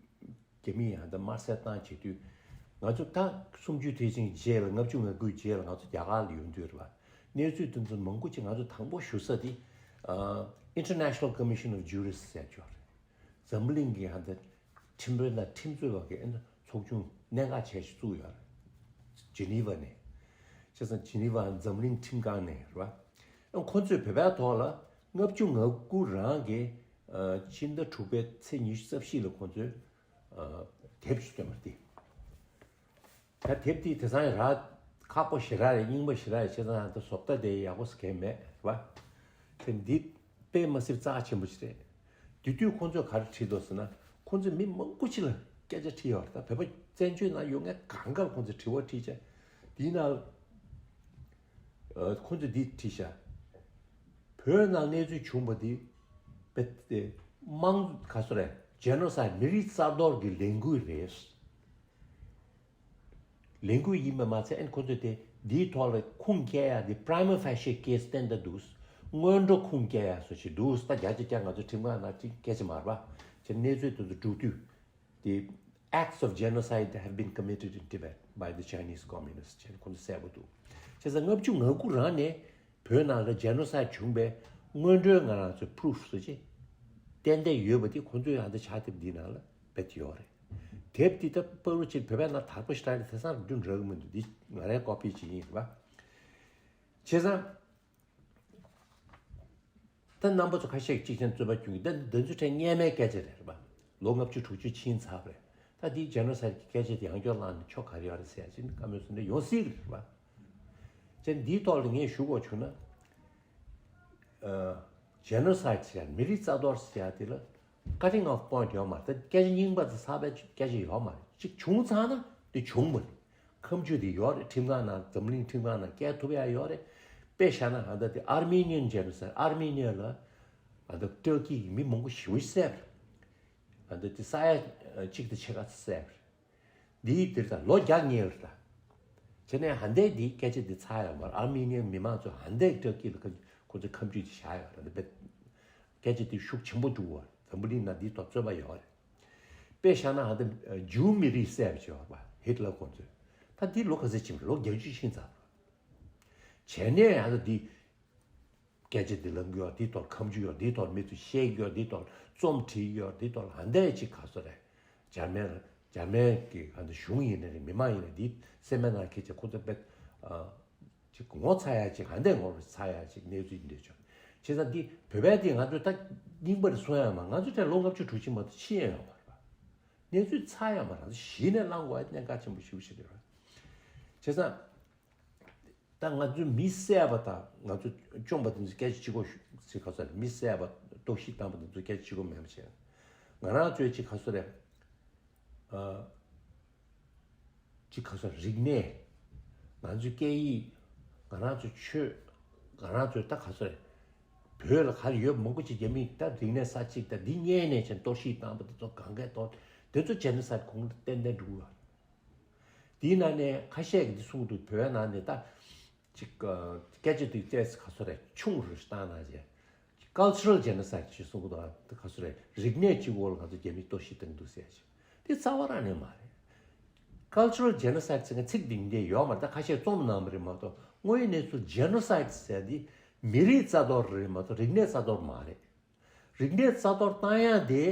རྒྱ་མི་ཡང་ད་དམར་གསོད་བཏང་བྱེད་དུས་ང་ཚོ་ད་སུམ་ཅུ་དེ་ཅིང་རྗེས་ལ་ལྔ་བཅུ་ང་དགུའི་རྗེས་ལ་ང་ཚོ་རྒྱ་གར་ལ་ཡོང་དུས་རེད་བ། གནས་ཚུལ་དེ་ཚོ་མང་པོ་ཅིག་ང་ཚོ་དང་པོ་ཞུ་ས་དེ་ཨ་International Commission of Jurists་ཟེར་ཅིག་ཡོད་རེད། འཛམ་གླིང་གི་ཧ་ད་ཁྲིམས་དཔོན་དང་ཁྲིམས་རྩོད་པ་གི་ཨ་ནི་ཚོགས་ཆུང་གནད་འགག་ཆེ་ཞིག་བཙུགས་ཡོད་རེད། Geneva་ནས། བྱས་ཙང་Geneva་འཛམ་གླིང་ཁྲིམས་ཁང་ནས་རེད་བ། ཨ་ཁོ་ཚོས་བོད་པའི་ཐོག་ལ་ལྔ་བཅུ་ང་དགུ་རང་གི་ཨ་ཕྱི་ཟླ་དྲུག་པའི་ཚེས་ཉི་ཤུ་རྩ་བཞི་ལ་ཁོ་ཚོས་ཨ་དེབ་ཞིག་བཏོན་པ་རེད། ད་དེབ་དེ་དེང་སང་རག་ཁག་པོ་ཞེ་དྲག་རེད། རྙིང་པ་ཞེ་དྲག་རེད། བྱས་ཙང་ད་བཟོ་ལྟ་དེ་ཡག་པོ་ཟེར་མཁན་མེད་རེད་པ། དེ་འདི་དཔེ་མ་སྲིད་རྩ་ཆེན་པོ་ཞིག་རེད། དེ་དུས་ཁོང་ཚོས་ག་རེ་བྲིས་འདུག་ཟེར་ན། ཁོང་ཚོས་མི་མང་པོ་ཅིག་ལ་སྐད་ཆ་དྲིས་ཡོད་རེད། ད་བོད་པ་བཙན་བྱོལ་ནང་ཡོད་མཁན་གང་ག་ལ་ཁོང་ཚོས་དྲི་བ་དྲིས་བྱས། དེའི་ནང་ལ་ཁོང་ཚོས་འདི་བྲིས་ཤག་བོད་ནང་གནས་ཚུལ་བྱུང་བ་འདི་བེད་དེ་དམངས་ག་སོ་རེད། ཇེ་ནོ་སའིད། མི་རིགས་རྩ་གཏོར་གྱི་ལས་འགུལ་རེད། ལས་འགུལ་ཡིན་པ་མ་ཚད། ཨན་ཁོ་ཚོས་དེ་འདིའི་ཐོག་ལ་ཁུངས་སྐྱེལ་ཡ་འདི་prima facie case བསྟན་ད་འདུག་སྔོན་འགྲོ་ཁུངས་སྐྱེལ་ཡ་སོ་ཞིག་འདུག་ད་བརྒྱ་ཆ་བརྒྱ་ང་ཚོ་ཁྲིམས་ཁང་ནང་ཅིག་སྐད་ཆ་མ་རེད་པ། ཅེས་གནས་ཚུལ་དེ་ཚོ་སྒྲུག་དུས། དེ་acts of genocide have been committed in Tibet by the Chinese communists ཅེས་ཁོ་ཚོ་གསལ་པོ་འདུག་བྱས་ཙང་ལྔ་བཅུ་ང་དགུ་རང་ནས་བོད་ནང་ལ་genocide བྱུང་བའི་སྔོན་འགྲོའི་ང་རང་ཚོའི་proof སོ་ཅིག་གཏན་གཏན་ཡོད་པ་དེ་ཁོ་ཚོའི་ཡང་དེ་ཕྱག་དེབ་འདི་ནང་ལ་བེད་ཡོད་རེད། དེབ་འདི་ད་པ་རུ་ཅིག་བོད་པའི་ནང་དར་པོ་ཞེ་དྲག་རེད། དེང་སང་རྒྱུན་རག་གི་མི་འདུག་འདི་ང་རའི་ཀོ་པི་ཅིག་ཡིན་རེད་པ། བྱས་ཙང་། ད་རྣམ་པ་ཚོ་ཁ་ཤས་ཀྱིས་གཅིག་ཆེན་རྩོད་པ་སྐྱོན་གྱི། ད་འདི་ཚོའི་གྲས་སྔས་མའི་སྐད་ཆ་རེད་རེད་པ། ལོ་ལྔ་བཅུ་དྲུག་ཅུ་ཕྱིན་ཚར་བ་རེད། ད་འདིའི་ཇེ་ནོ་སའིད་ཀྱི་སྐད་ཆ་དེ་ཡང་བསྐྱར་བླངས་ནས་ཆོ་ག་རེ་ཡོད་རེད་ཟེར་ཡ་ཅིག་བཀའ་མོལ་ཚོ་འདི་ཡོང་སྲིད་གི་རེད་པ། བྱས་འདིའི་ཐོག་ལ་ངས་ཞུ་དགོས་བྱུང་ན། ཨ། ཇེ་ནོ་སའིད་ཟེར་ཡ། མི་རིགས་རྩ་གཏོར་ཟེར་ཡ་དེ་ལ་cutting off point ཡོད་མ་རེད། ད་སྐད་ཆ་རྙིང་པ་དང་གསར་པའི་སྐད་ཆ་ཡོད་མ་རེད། གཅིག་བྱུང་ཚར་ན་དེ་བྱུང་བ་རེད། ཁ་མཆུ་དེ་ཡོད་རེད། ཁྲིམས་ཁང་ནང་འཛམ་གླིང་ཁྲིམས་ཁང་ནང་བསྐྱལ་ཐུབ་ཡ་ཡོད་རེད། དཔེ་བཞག་ན་ཨ་ད་དེ་Armenian genocide། ཨར་མི་ནི་ཡ་ལ་ཨ་ད་ཏུར་ཀི་གི་མི་མང་པོ་ཞེ་པོ་བསད་པ་རེད། ཨ་ད་དེ་ས་ཡ་གཅིག་དང་ཕྱེད་ཀ་བསད་པ་རེད། འདིའི་འདིར་ད་ལོ་བརྒྱ་ཉེ་བ་རེད་ད། བྱས་ནས་ཧ་འདས་འདིའི་སྐད་ཆ་འདི་ཚར་ཡོད་མ་རེད། ཨར་མི་ནི་ཡ་མི་མང་ཚོས་ཧ་འདས་ཏུར་ཀི་ལ་ཁོ་ཚོས་ཁ་མཆུ་དེ་བཞག་ཡོད་རེད། ད་དཔེ་སྐད་ཆ་དེ་ཤུགས་ཆེན་པོ་འདུག་བ། འཛམ་བུ་གླིང་ནང་འདིའི་ཐོག་རྩོད་པ་ཡོད་རེད། དཔེ་བཞག་ན་ཧ་ད་ཇུའུ་མི་རིགས་བསད་པ་བྱས་པ་ཧིཊ་ལར་ཁོང་ཚོས། ད་འདི་ལོ་ག་ཚོད་ཕྱིན་པ་རེད། ལོ་བརྒྱད་ཅུ་ཕྱིན་ཚར་བ་རེད། བྱས་ནས་ཧ་ད་འདི་སྐད་ཆ་འདི་ལབ་ཀྱི་ཡོད། འདིའི་ཐོག་ཁ་མཆུ་ཡོད། འདིའི་ཐོག་མི་ཚོས་བཤད་ཀྱི་ཡོད། འདིའི་ཐོག་རྩོམ་བྲིས་ཀྱི་ཡོད། འདིའི་ཐོག་ལ་ཧ་འདས་ཅིག་ག་སོ་རེད། འཇར་མན་འཇར་མན་གྱི་ཧ་ད་གཞུང་ཡིན་ནའི་རེད། མི་མང་ཡིན་ནའི་འདི་སེམས་པའི་ནང་ཁྱེད་ཀྱི་ཁོ་ཚོ་དཔེ་ཨ། ཅིག་ངོ་ཚ་ཡ་ཅིག་ཧ་འདས་ངོ་ཚ་ཡ་ཅིག་གནས་ཚུལ་འདི་ཆོག་བྱས་ཙང་འདི་བོད་པའི་འདི་ང་ཚོས་ད་རྙིང་པ་རེད་གསུང་ཡ་མ། ང་ཚོ་དེ་ལོ་ལྔ་བཅུ་དྲུག་ཅུ་མ་གཏོགས་ཕྱིན་ཡ་ཡོད་མ་རེད་པ། གནས་ཚུལ་ཚར་ཡ་མ་རེད། གཞི་ནས་བླང་དགོས་ཡ་གནད་འགག་ཆེན་པོ་ཞེ་པོ་ཞིག་རེད་པ། བྱས་ཙང་། ད་ང་ཚོས་མི་བསད་པ་དང་ང་ཚོས་བཅོམ་པ་དེ་ཚོ་སྐད་ཆ་གཅིག་པོ་ཞིག་ག་ཚོད་རེད། མི་བསད་པ་གཏོར་བཤིག་བཏང་པ་དེ་ཚོ་སྐད་ཆ་གཅིག་པོ་མེད་པ་བྱས། ང་རང་ཚོའི་ཅིག་ག་ཚོད་རེད། ཨ། ཅིག་ག་ཚོད་རིག་གནས། ང་ཚོའི་སྐད་ཡིག་ང་རང་ཚོའི་ཆོས། ང་རང་ཚོའི་ད་ག་ཚོད་རེད། བོད་ལ་ག་རེ་ཡོད་མང་པོ་ཅིག་རྒྱ་མིས་ད་རིག་གནས་ས་ཅིག་ད་འདི་རྙེད་ནས་ཅན་གཏོར་བཤིག་བཏང་པ་དེ་ཚོ་གང་གས་གཏོར། དེ་ཚོ་ཇེ་ནོ་སའིད་ཁོངས་ཏན་ཏན་འགྲོ་གི་ཡོད། དེའི་ནང་ནས་ཁ་ཤས་ཀྱིས་འདི་གསུངས་འདུག་བོད་ནང་ནས་ད་ཅིག་སྐད་ཆ་དེ་བལྟས་ག་ཚོད་རེད། ཆུང་རུ་བཏང་ན་ཅེས། Cultural genocide ཅེས་གསུངས་འདུག་ད་ག་ཚོད་རེད། རིག་གནས་གཅིག་པོ་ལ་ང་ཚོ་རྒྱ་མིས་གཏོར་བཤིག་བཏང་འདུག་ཟེར་ཅིག་དེ་རྩ་བ་རང་ནས་མ་རེད། Cultural genocide ཟེར་མཁན་ཚིག་འདི་འདྲ་ཡོད་མ་རེད། ད་ཁ་ཤས་རྩོམ་གནང་བ་རེད་མ་གཏོགས་དངོས་ཡོད་གནས་ཚུལ་genocide ཟེར་འདི་མི་རིགས་རྩ་གཏོར་རེད་མ་གཏོགས་རིག་གནས་རྩ་གཏོར་མ་རེད། རིག་གནས་རྩ་གཏོར་བཏང་ཡག་དེ་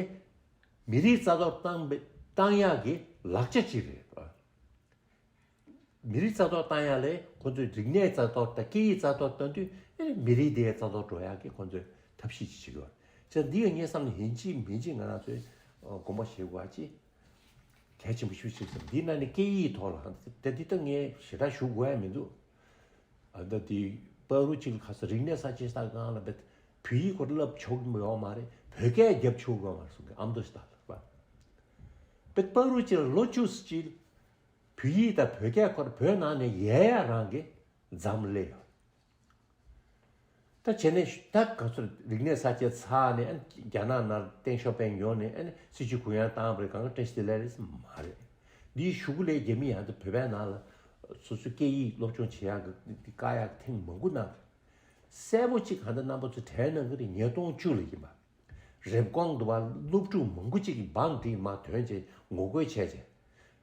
མི་རིགས་རྩ་གཏོར་བཏང་བཏང་ཡག་གི་ལག་ཆ་ཅིག་རེད། མི་རིགས་རྩ་གཏོར་བཏང་ཡག་ལས་ཁོ་ཚོས་རིག་གནས་རྩ་གཏོར་དང་སྐད་ཡིག་རྩ་གཏོར་བཏང་དུས་ཨེ་མི་རིགས་དེ་རྩ་གཏོར་འགྲོ་ཡག་གི་ཁོ་ཚོས་ཐབས་ཤེས་ཅིག་བྱེད་དགོས། བྱས་འདི་ཡང་ངའི་བསམ་ནས་ཡིན་གཅིག་མིན་གཅིག་ང་རང་ཚོས་དགོངས་པ་བཞེས་དགོས་པ་ཅིག་གལ་ཆེན་པོ་ཞིག་བྱེད་ཟེར། འདི་ནང་ནས་སྐད་ཡིག་ཐོག་ལ་ད་འདི་ད་ངས་ཞེ་དྲག་ཞུ་དགོས་ཡ་མི་འདུག་ཨ་ད་དེ་པ་རུ་གཅིག་ལ་ཁ་སང་རིག་གནས་གསར་བརྗེ་གསར་ཁང་ལ་བེད་བོད་ཡིག་སྐོར་བསླབ་ཆོག་གི་ཡོད་མ་རེད། བོད་སྐད་རྒྱབ་ཆོག་གི་ཡོད་མ་རེད་གསུང་གི་ཨ་མདོ་ཞིག་ད་ལ་བེད་པ་རུ་གཅིག་ལ་ལོ་བཅུ་གཅིག་བོད་ཡིག་དང་བོད་སྐད་སྐོར་བོད་ནང་ནས་ཡལ་ཡ་རང་གི་འཛམ་གླིང་ཡོད། ད་བྱས་ནས་ད་ག་ཚོད་རིག་གནས་གསར་བརྗེ་ཚར་ནས་ཨ་རྒྱ་ནག་ནང་ཏེང་ཞའོ་ཕིང་ཡོང་ནས་ཨ་ནི་སྲིད་བྱུས་གུ་ཡངས་བཏང་བ་རེད། གང་ག་བཀྲ་ཤིས་བདེ་ལེགས་རེད་མ་རེད། འདིའི་གཞུག་གུ་ལས་རྒྱ་མི་ཡང་ད་བོད་པའི་ནང་ལ་སོ་སོའི་སྐད་ཡིག་སློབ་སྦྱོང་བྱེད་ཡག་གི་འདི་བཀག་ཡག་ཐེངས་མང་པོ་གནང་རེད། གསལ་པོ་གཅིག་གང་ལྟར་རྣམ་པ་ཚོ་དྲན་གནང་གི་རེད། ཉིས་སྟོང་བཅུ་ལ་ཡིན་པ། རེབ་གོང་དུ་བ་སློབ་ཕྲུག་མང་པོ་གཅིག་གིས་འབངས་འདི་མ་ཐོན་བྱས་ངོ་རྒོལ་བྱས་བྱས།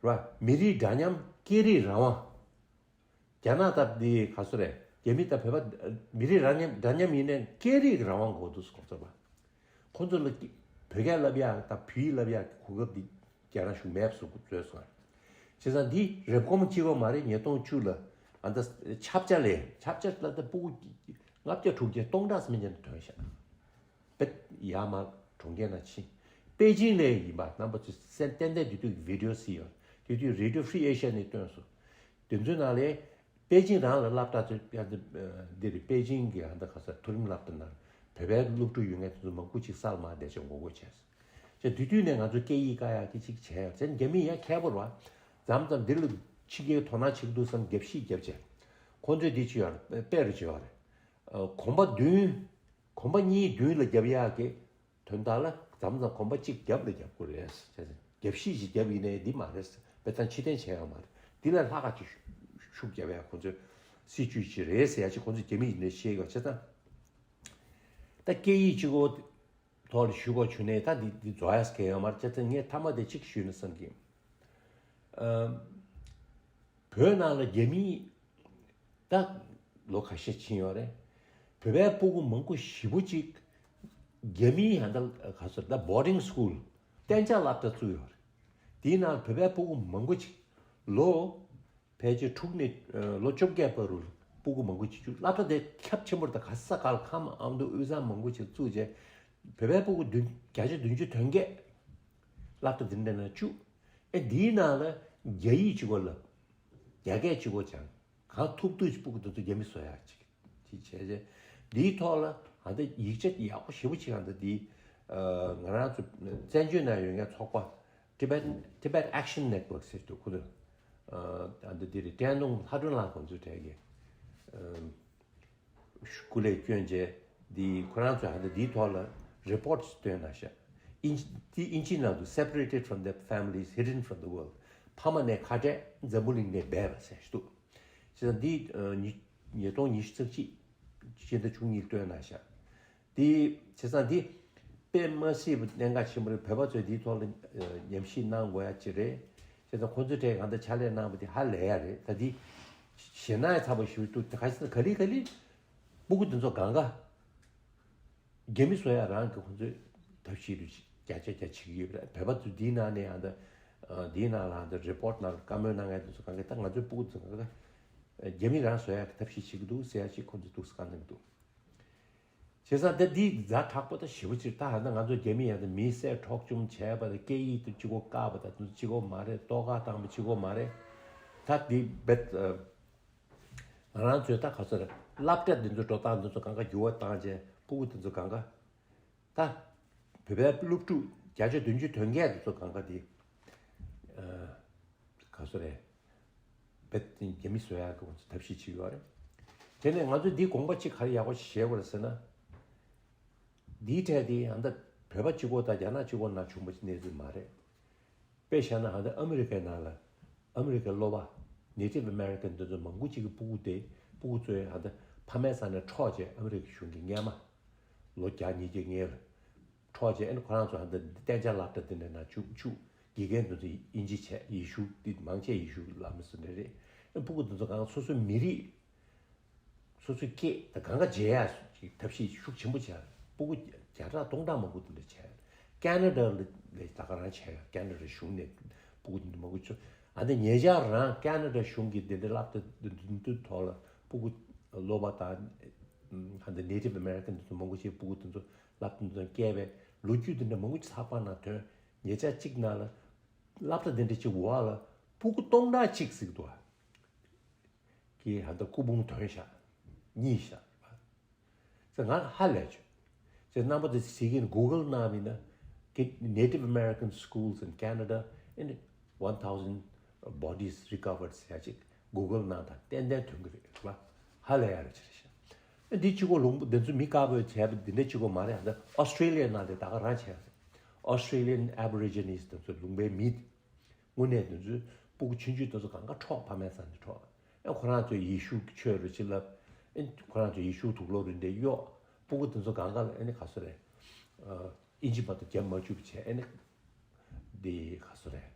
ར་མི་རིགས་འདྲ་མཉམ་སྐད་རིགས་རང་དབང་། རྒྱ་ནག་ད་འདི་ག་སུ་རེད། རྒྱ་མི་ད་བོད་པ་མི་རིགས་རང་མཉམ་འདྲ་མཉམ་ཡིན་ནའི་སྐད་རིགས་རང་དབང་དགོས་འདུག་ཁོང་ཚོ་པ། ཁོང་ཚོ་ལ་བོད་སྐད་བསླབ་ཡག་དང་བོད་ཡིག་བསླབ་ཡག་གི་གོ་སྐབས་འདི་རྒྱ་ནག་གཞུང་མེད་པ་བཟོ་བཟོས་སོང་། བྱས་ཙང་འདི་རེབ་གོང་གཅིག་པོ་མ་རེད། ཉིས་སྟོང་བཅུ་ལ་ཨ་ད་ཆབ་ཆ་ལས་ཆབ་ཆ་ལ་ད་སྤུ་གུ་ལྔ་བརྒྱ་དྲུག་བརྒྱ་སྟོང་ཕྲག་སུམ་བརྒྱ་ནས་ཐོན་ཤག་པེ་ཡར་མར་གྲོང་ཁྱེར་ནང་ཕྱིན། པེ་ཅིང་ལ་ཡིན་པ་རྣམ་པ་ཚོས་གསན་ཏན་ཏན་དེ་དུས་ཀྱི་བི་ཌི་ཡོ་སི་ཡོད། དེ་དུས་Radio Free Asia ནས་བཏོན་སོང་ དེ་ཚོའི་ནང་ལས་པེ་ཅིང་རང་ལ་སློབ་གྲྭ་ཚོ་ཡང་འདི་རེད། པེ་ཅིང་གི་ཧ་ད་ག་ས་མཐོ་རིམ་སློབ་གྲྭ་ནང་བོད་པའི་སློབ་ཕྲུག་ཡོད་མཁན་དེ་ཚོ་མང་པོ་ཅིག་སལ་མ་བསྡད་ཆོག་ངོ་རྒོལ་བྱས། ཅེས་དུས་དུས་ནས་ང་ཚོ་སྐད་ཡིག་བཀག་ཡག་གི་ཅིག་བྱས་ཡོད་ཙང་རྒྱ་མི་ཡང་མཁས་པོ་རེད་བ། མཚམས་མཚམས་འདི་ལ་ཕྱི་རྒྱལ་དོ་སྣང་བྱེད་ཀྱི་འདུག་བསམ་རྒྱབ་ཤིག་རྒྱབ་བྱས། ཁོང་ཚོས་འདི་བྱས་ཡོད་རེད། དཔེ་རུ་བྱས་ཡོད་རེད། ཨ། གོམ་པ་བདུན། གོམ་པ་གཉིས་མདུན་ལ་རྒྱབ་ཡག་གི་དོན་དག་ལ་མཚམས་མཚམས་གོམ་པ་གཅིག་རྒྱབ་ལ་རྒྱབ་དགོས་རེད། རྒྱབ་ཤིག་ཅིག་རྒྱབ་ཡིན་ནའི་འདི་མ་རེད། དཔེ་ཐང་ཕྱིར་འཐེན་བྱས་ཡོད་མ་རེད། འདི་ལས་ལྷག་ག་ཅིག་ཤུགས་རྒྱབ་ཡག་ཁོང་ཚོའི་སྲིད་ཇུས་ཅིག་རེད་ཟེར་ཡག་ཅིག་ཁོང་ཚོས་རྒྱ་མི་ཡིན་ནའི་ཤེས་ཡོད་བྱས་ཙང་། ད་སྐད་ཡིག་གཅིག་པོ་ཐོག་ལ་ཞུ་དགོས་བྱུང་ནས་ད་འདི་འདི་རྫོགས་ཡག་གལ་ཡོད་མ་རེད། བྱས་ཙང་ངས་མཐའ་མ་དེ་གཅིག་ཞུས་ན་བསམ་གི། ཨམ། བོད་ནང་ལ་རྒྱ་མིས་ད་ལོ་ཁ་ཤས་ཕྱིན་ཡོད་རེད། བོད་པའི་སྤུ་གུ་མང་པོ་ཞེ་པོ་ཅིག་རྒྱ་མིའི་ཡང་ད་ག་ཚོད་ད་boarding school གཏན་འཇགས་སློབ་གྲྭ་བཙུགས་ཡོད་རེད། དེའི་ནང་བོད་པའི་སྤུ་གུ་མང་པོ་ཅིག་ལོ་ཕལ་ཆེར་དྲུག་ནས་ལོ་བཅོ་བརྒྱད་བར་དུ་སྤུ་གུ་མང་པོ་ཅིག་བཅུག་སློབ་གྲྭ་དེ་ཁྱབ་ཆེན་པོར་དང་ག་ས་ག་ལ་ཁམས་ཨ་མདོ་དབུས་གཙང་མང་པོ་ཅིག་བཙུགས་རྗེས་བོད་པའི་སྤུ་གུ་བདུན་བརྒྱ་ཆ་བདུན་ཅུ་དོན་བརྒྱད་སློབ་གྲྭ་འདི་འདྲ་ནང་བཅུག་ཨེ་འདིའི་ནང་ལ་རྒྱ་ཡིག་གཅིག་པོ་བསླབ། རྒྱ་སྐད་གཅིག་པོ་སྦྱང་། གང་ཐུབ་ཐུབ་ཀྱིས་སྤུ་གུ་དེ་ཚོ་རྒྱ་མི་བཟོ་ཡག་ཅིག་ཅིག་བྱས་རྗེས། འདིའི་ཐོག་ལ་ཨ་ད་ཡིག་ཆ་ཡག་པོ་ཞེ་པོ་ཅིག་ཨ་ད་འདི་ང་རང་ཚོ་བཙན་བྱོལ་ནང་ཡོད་མཁན་ཚོགས་པ་Tibet Tibet Action Network ཟེར་འདུག་ཁོ་ཚོ་ཨ་ད་འདི་རེད། བཀྲས་མཐོང་ལྷ་སྒྲོན་ལགས་ཁོང་ཚོའི་གྲས་ཀྱི་སྐུ་ལས་བསྐྱོན་རྗེས་འདི་ཁོ་རང་ཚོས་ཨ་ད་འདིའི་ཐོག་ལ་report བཏོན་གནང་ཤག་ཨིན་འདི་ཨིན་ཇི་ནང་དུ་Separated from their families, hidden from the world. ཕ་མ་ནས་ཁ་བྲལ་འཛམ་བུ་གླིང་ནས་སྦས་པ་ཟེར་འདུག་བྱས་ཙང་འདི་ཉིས་ཉིས་སྟོང་ཉི་ཤུ་རྩ་གཅིག་སྤྱི་ཟླ་བཅུ་གཉིས་བཏོན་གནང་ཤག་འདི་བྱས་ཙང་འདི་དཔེ་མ་སྲིད་པའི་གནད་འགག་ཆེན་པོ་རེད། བོད་པ་ཚོས་འདིའི་ཐོག་ལ་ཉམས་ཞིབ་གནང་དགོས་ཡ་ཅིག་རེད། བྱས་ཙང་ཁོང་ཚོའི་གྲས་གང་ལྟར་ཕྱག་ལས་གནང་བ་འདི་ཧ་ལས་ཡ་རེད། ད་འདི་ཞེད་སྣང་ཡ་ཚ་པོ་ཞིག་འདུག་ད་ག་ཞིག་ག་ལེ་ག་ལེ་སྤུ་གུ་འདི་ཚོ་གང་ག་རྒྱ་མི་བཟོ་ཡ་རང་གི་ཁོང་ཚོས་ཐབས་ཤེས་རེ་བརྒྱ་ཆ་བརྒྱ་བྱེད་ཀྱི་ཡོད་པ་རེད། བོད་པ་ཚོས་འདིའི་ནང་ནས་ཨ་ད་འདིའི་ནང་ལ་ཨ་ད་report ནང་ལ་བཀའ་མོལ་གནང་མཁན་དེ་ཚོ་གང་ག་ད་ང་ཚོའི་སྤུ་གུ་ཚོ་གང་ག་རྒྱ་མི་རང་བཟོ་ཡ་གི་ཐབས་ཤེས་བྱེད་ཀྱི་འདུག་ཟེར་ཡ་ཞིག་ཁོང་ཚོས་འདུག་ཟེར་བཀའ་གནང་གི་འདུག་བྱས་ཙང་ད་འདི་ཛ་དྲག་པོ་ད་ཞེ་པོ་ཅིག་ད་ཨ་ད་ང་ཚོ་རྒྱ་མི་ཡ་ད་མི་བསད་འཕྲོག་བཅོམ་བྱས་པ་ད་སྐད་ཡིག་ད་གཅིག་པོ་བཀག་པ་ད་དེ་ཚོ་གཅིག་པོ་མ་རེད། ལྟོ་ག་བཏང་པ་གཅིག་པོ་མ་རེད། ད་འདི་རྦད། ང་རང་ཚོས་ད་ག་ཚོད་རེད། སློབ་གྲྭ་འདི་ཚོ་འགྲོ་སྟངས་འདི་ཚོ་གང་ག་འགྱུར་བ་བཏང་རྗེས་སྤུ་གུ་འདི་ཚོ་གང་ག་ད་བོད་པའི་སློབ་ཕྲུག་བརྒྱ་ཆ་བདུན་ཅུ་དོན་བརྒྱད་འདི་ཚོ་གང་ག་འདི་ག་ཚོད་རེད། རྦད་དེ་རྒྱ་མི་བཟོ་ཡག་གི་ཁོང་ཚོ་ཐབས་ཤེས་བྱེད་ཀྱི་ཡོད་རེད། དེ་ནས་ང་ཚོས་འདི་དགོངས་པ་གཅིག་ག་རེ་ཡག་པོ་ཞིག་བཞེས་དགོས་རེད་ཟེར་ན། འདིའི་གྲས་དེ་ཡང་ད་བོད་པ་གཅིག་པོ་དང་རྒྱ་ནག་གཅིག་པོ་ནང་བྱུང་བ་གནས་ཚུལ་མ་རེད། དཔེ་བཞག་ན་ཧ་ད་ཨ་མི་རི་ཀའི་ནང་ལ་ཨ་མི་རི་ཀའི་གློ་བ་Native American འདི་ཚོ་མང་པོ་ཅིག་གི་སྤུ་གུ་དེ་སྤུ་གུ་ཚོས་ཧ་ད་ཕ་མའི་ས་ནས་འཕྲོག་བྱས་ཨ་མི་རི་ཀའི་གཞུང་གིས་སྔས་མ་ལོ་བརྒྱ་ཉིས་བརྒྱ་སྔོན་ལ་འཕྲོག་བྱས་ཨ་ནི་ཁོ་རང་ཚོ་ཧ་ད་གཏན་འཇགས་སློབ་གྲྭ་འདི་འདྲ་ནང་བཅུག་བཅུག་དགེ་རྒན་འདི་ཚོ་དབྱིན་ཇི་བྱས་ཡེ་ཤུ་འདི་མང་ཆེ་ཡེ་ཤུ་བླ་མ་ཟེར་ནི་རེད། ཨ་སྤུ་གུ་འདི་ཚོ་གང་སོ་སོའི་མི་རིགས། སོ་སོའི་སྐད་དང་གང་ག་བརྗེ་ཡག་ཅིག་ཐབས་ཤེས་ཤུགས་ཆེན་པོ་བྱས། སྤུ་གུ་བརྒྱ་ཕྲག་སྟོང་ཕྲག་མང་པོ་དེ་འདྲ་བྱས། ཀ་ན་ཌ་ལ་ལས་ད་ག་རང་བྱས་ཡོད། ཀ་ན་ཌ་གཞུང་ནས་སྤུ་གུ་དེ་འདྲ་མང་པོ་བྱུང་། ཨ་ནི་ཉེ་ཆར་རང་ཀ་ན་ཌ་གཞུང་གིས་དེ་འདྲ་སློབ་གྲྭ་འདི་འདི་ཐོག་ལ་སྤུ་གུ་སློབ་པ་དང་ཧ་འདི་Native American འདི་ཚོ་མང་པོ་ཞིག་སྤུ་གུ་དེ་ཚོ་སློབ་གྲྭ་འདི་ཚོ་བསྐྱལ་བའི་ལོ་རྒྱུས་དེ་འདྲ་མང་པོ་ཞིག་ཚགས་པར་ནང་ཐོན། ཉེ་ཆར་གཅིག་ནང་ལ་སློབ་གྲྭ་དེ་འདྲ་གཅིག་འོག་ལ་སྤུ་གུ་སྟོང་ཕྲག་གཅིག་ཟིག་འདུག་ག་གིས་ཧ་ད་སྐུ་ཕུང་ཐོན་ཤག་གཉིད་ཤག་ཟེར་ང་ཧ་ལས་བྱུང་། ཟེར་རྣམ་པ་ཚོ་གཟིགས་ཀྱིན་Google གནང་བ་ཡིན་ན་གི་Native American schools in Canada in one thousand bodies recovered ཟེར་ཡ་ཅིག་Google གནང་དང་ཏན་ཏན་ཐོན་གྱི་རེད་བ། ཧ་ལས་ཡ་རེད་ཅེས་བཤད། འདི་གཅིག་པོ་ལུང་པ་འདི་ཚོ་མི་དཀར་པོས་བྱས་པ་འདི་འདྲ་གཅིག་པོ་མ་རེད། ད་ཨོ་སི་ཀྲེ་ལི་ཡ་ནང་དེ་ད་ག་རང་བྱས་རེད། Australian Aborigines དེ་ཚོ་ལུང་པའི་མི། དངོས་གནས་དེ་ཚོའི་སྤུ་གུ་ཆུང་ཆུང་དེ་ཚོ་གང་ག་འཕྲོག་ཕ་མའི་ས་ནས་འཕྲོག་ཨེ་ཁོ་རང་ཚོས་ཡེ་ཤུ་གི་ཆོས་རེད་ཅེས་ལབ། ཨེ་ཁོ་རང་ཚོས་ཡེ་ཤུ་དུག་ལོག་རེད་འདྲ་གཡོག་སྤུ་གུ་དེ་ཚོ་གང་ག་ལ་ཨེ་ནི་ག་སོ་རེད། ཨ་ཨིན་ཇི་བར་དུ་རྒྱབ་མ་བཅུག་པ་བྱས་ཨེ་ནི་འདི་ག་སོ་རེད།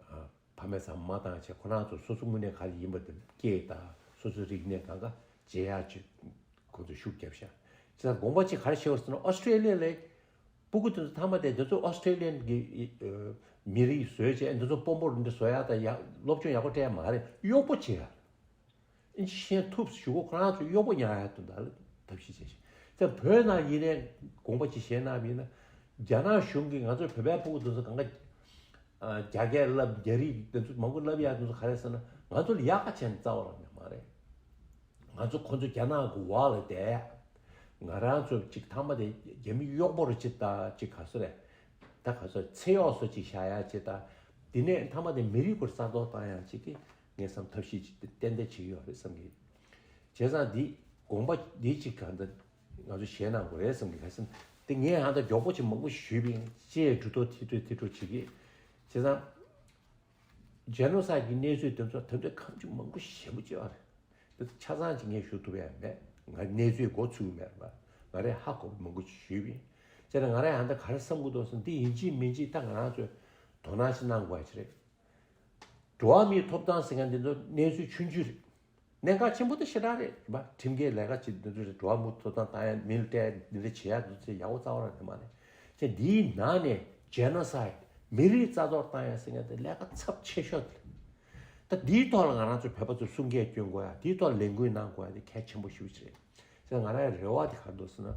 ཨ་ཕ་མའི་ས་མ་བཏང་བྱས་ཁོ་རང་ཚོ་སོ་སོ་དངོས་གནས་ག་རེ་ཡིན་པ་དེ་སྐད་དང་སོ་སོའི་རིག་གནས་གང་ག་བརྗེད་ཡག་ཅིག་ཁོ་ཚོས་ཤུགས་བརྒྱབ་ཤག་ཅེས་དགོངས་པ་ཅིག་ག་རེ་བཞེས་པ་ཟེར་ན་ཨོ་སི་ཀྲེ་ལི་ཡ་ལ། སྤུ་གུ་དེ་ཚོ་ཐ་མ་དེ་དེ་ཚོ་ཨོ་སི་ཀྲེ་ལི་ཡན་གྱི་མི་རིགས་བཟོས་བྱས་འདི་ཚོ་དཔོན་པོ་འདི་བཟོ་ཡག་དང་ཡག་སློབ་སྦྱོང་ཡག་པོ་སྤྲད་ཡག་མ་རེད། གཡོག་པོ་བྱེད་ཡག་ཨིན་ཤེས་ཐུབ་ཞུ་གོ་ཁོ་རང་ཚོ་གཡོག་པོ་ཉར་ཡག་དོན་དག་ལ་ཐབས་ཤེས་བྱེད་ཤེས་དེ་བོད་ནང་ཡིན་ནའི་དགོངས་པ་ཅིག་བཞེས་གནང་བ་ཡིན་ན་རྒྱ་ནག་གཞུང་གིས་ང་ཚོའི་བོད་པའི་སྤུ་གུ་དེ་ཚོ་གང་ག་རྒྱ་སྐད་བསླབ་རྒྱ་རིགས་དེ་ཚོ་མང་པོ་བསླབ་ཡག་དེ་ཚོ་ག་རེ་ཟེར་ན་ ང་ཚོ་ལ་ཡག་ག་བྱས་ནས་རྩ་བ་རང་ནས་མ་རེད། ང་ཚོ་ཁོ་ཚོ་རྒྱ་ནག་གི་འོག་ལ་བསྡད་ཡ། ང་རང་ཚོ་གཅིག་ཐ་མ་དེ་རྒྱ་མི་གཡོག་པོ་རུ་གཅིག་ད་གཅིག་ག་ཚོད་རེད། ད་ག་ཚོད་ཚེ་གཡོག་བཟོ་གཅིག་བཞག་ཡ་གཅིག་ད། དེ་ནས་ཐ་མ་དེ་མི་རིགས་སྐོར་ས་ཐོག་བཏང་ཡ་གཅིག་གི་ངས་བསམ་ཐབས་ཤེས་གཅིག་ཏན་ཏན་བྱེད་ཀྱི་ཡོད་རེད་བསམ་གི། བྱས་ཙང་འདི་དགོངས་པ་འདི་གཅིག་ག་འདི་ང་ཚོ་ཞེད་སྣང་དགོས་རེད་བསམ་གི། ག་སེམས་དེ་ངས་ཧ་ད་མགྱོགས་པོ་ཅིག་མང་པོ་ཞུས་པ་ཡིན། ཅེས་འགྲོ་ཐོ་ཐི་ཐོ་ཐི་ཐོ་བྱེད་གི། བྱས་ཙང་། ཇེ་ནོ་སའིད་ཀྱི་གནས་ཚུལ་དེ་ཚོ་དེ་ཚོའི་ཁམས་ཆུང་མང་པོ་ཞེ་པོ་ཅིག་ཡོད་རེད། དེ་ཚོ་ཆ་ཚང་ཅིག་ངས་ཞུ་ཐུབ་ཡ་མེད། ང་གནས་ཚུལ་མགོ་ཚུགས་མེད་པ། ང་རས་ཧ་གོ་བ་མང་པོ་ཞིག་ཞུས་པ་ཡིན། བྱས་ན་ང་རས་ཡང་ད་ག་རེ་བསམ་གྱི་འདུག་ཟེར་ན། འདི་ཡིན་གཅིག་མིན་གཅིག་ད་ང་རང་ཚོས་དོ་སྣང་ཞིག་གནང་དགོས་ཡ་ཅིག་རེད། འགྲོ་བ་མིའི་ཐོབ་ཐང་ཟེར་མཁན་འདི་ཚོ་གནས་ཚུལ་ཆུང་ཆུང་རེད། གནད་འགག་ཆེན་པོ་དེ་ཞེ་དྲག་རེད། རེད་པ། ཁྲིམས་འགལ་ལས་ཀ་བྱེད་འདི་ཚོ་རེད། འགྲོ་བ་མིའི་ཐོབ་ཐང་བཏང་ཡ། མི་ལ་སྤྲད་འདི་འདྲ་བྱེད་ཡ་འདི་ཚོ་ཡག་པོ་རྩ་བ་རང་ནས་མ་རེད། ཅེས་འདིའི་ནང་ནས་ཇེ་ནོ་སའིད་མི་རིགས་རྩ་གཏོར་བཏང་ཡ་ཟེར་མཁན་དེ་ལས་ཀ་ཚབས་ཆེ་ཤོས་དེ་རེད། ད་འདིའི་ཐོག་ལ་ང་རང་ཚོ་བོད་པ་ཚོ་གསུང་སྐད་སྐྱོན་དགོས་ཡ། འདིའི་ཐོག་ལ་ལས་འགུལ་གནང་དགོས་ཡ་དེ་གལ་ཆེན་པོ་ཞེ་པོ་ཅིག་རེད། ཅེས་ང་རང་ཡ་རེ་བ་དེ་ག་རེ་འདུག་ཟེར་ན།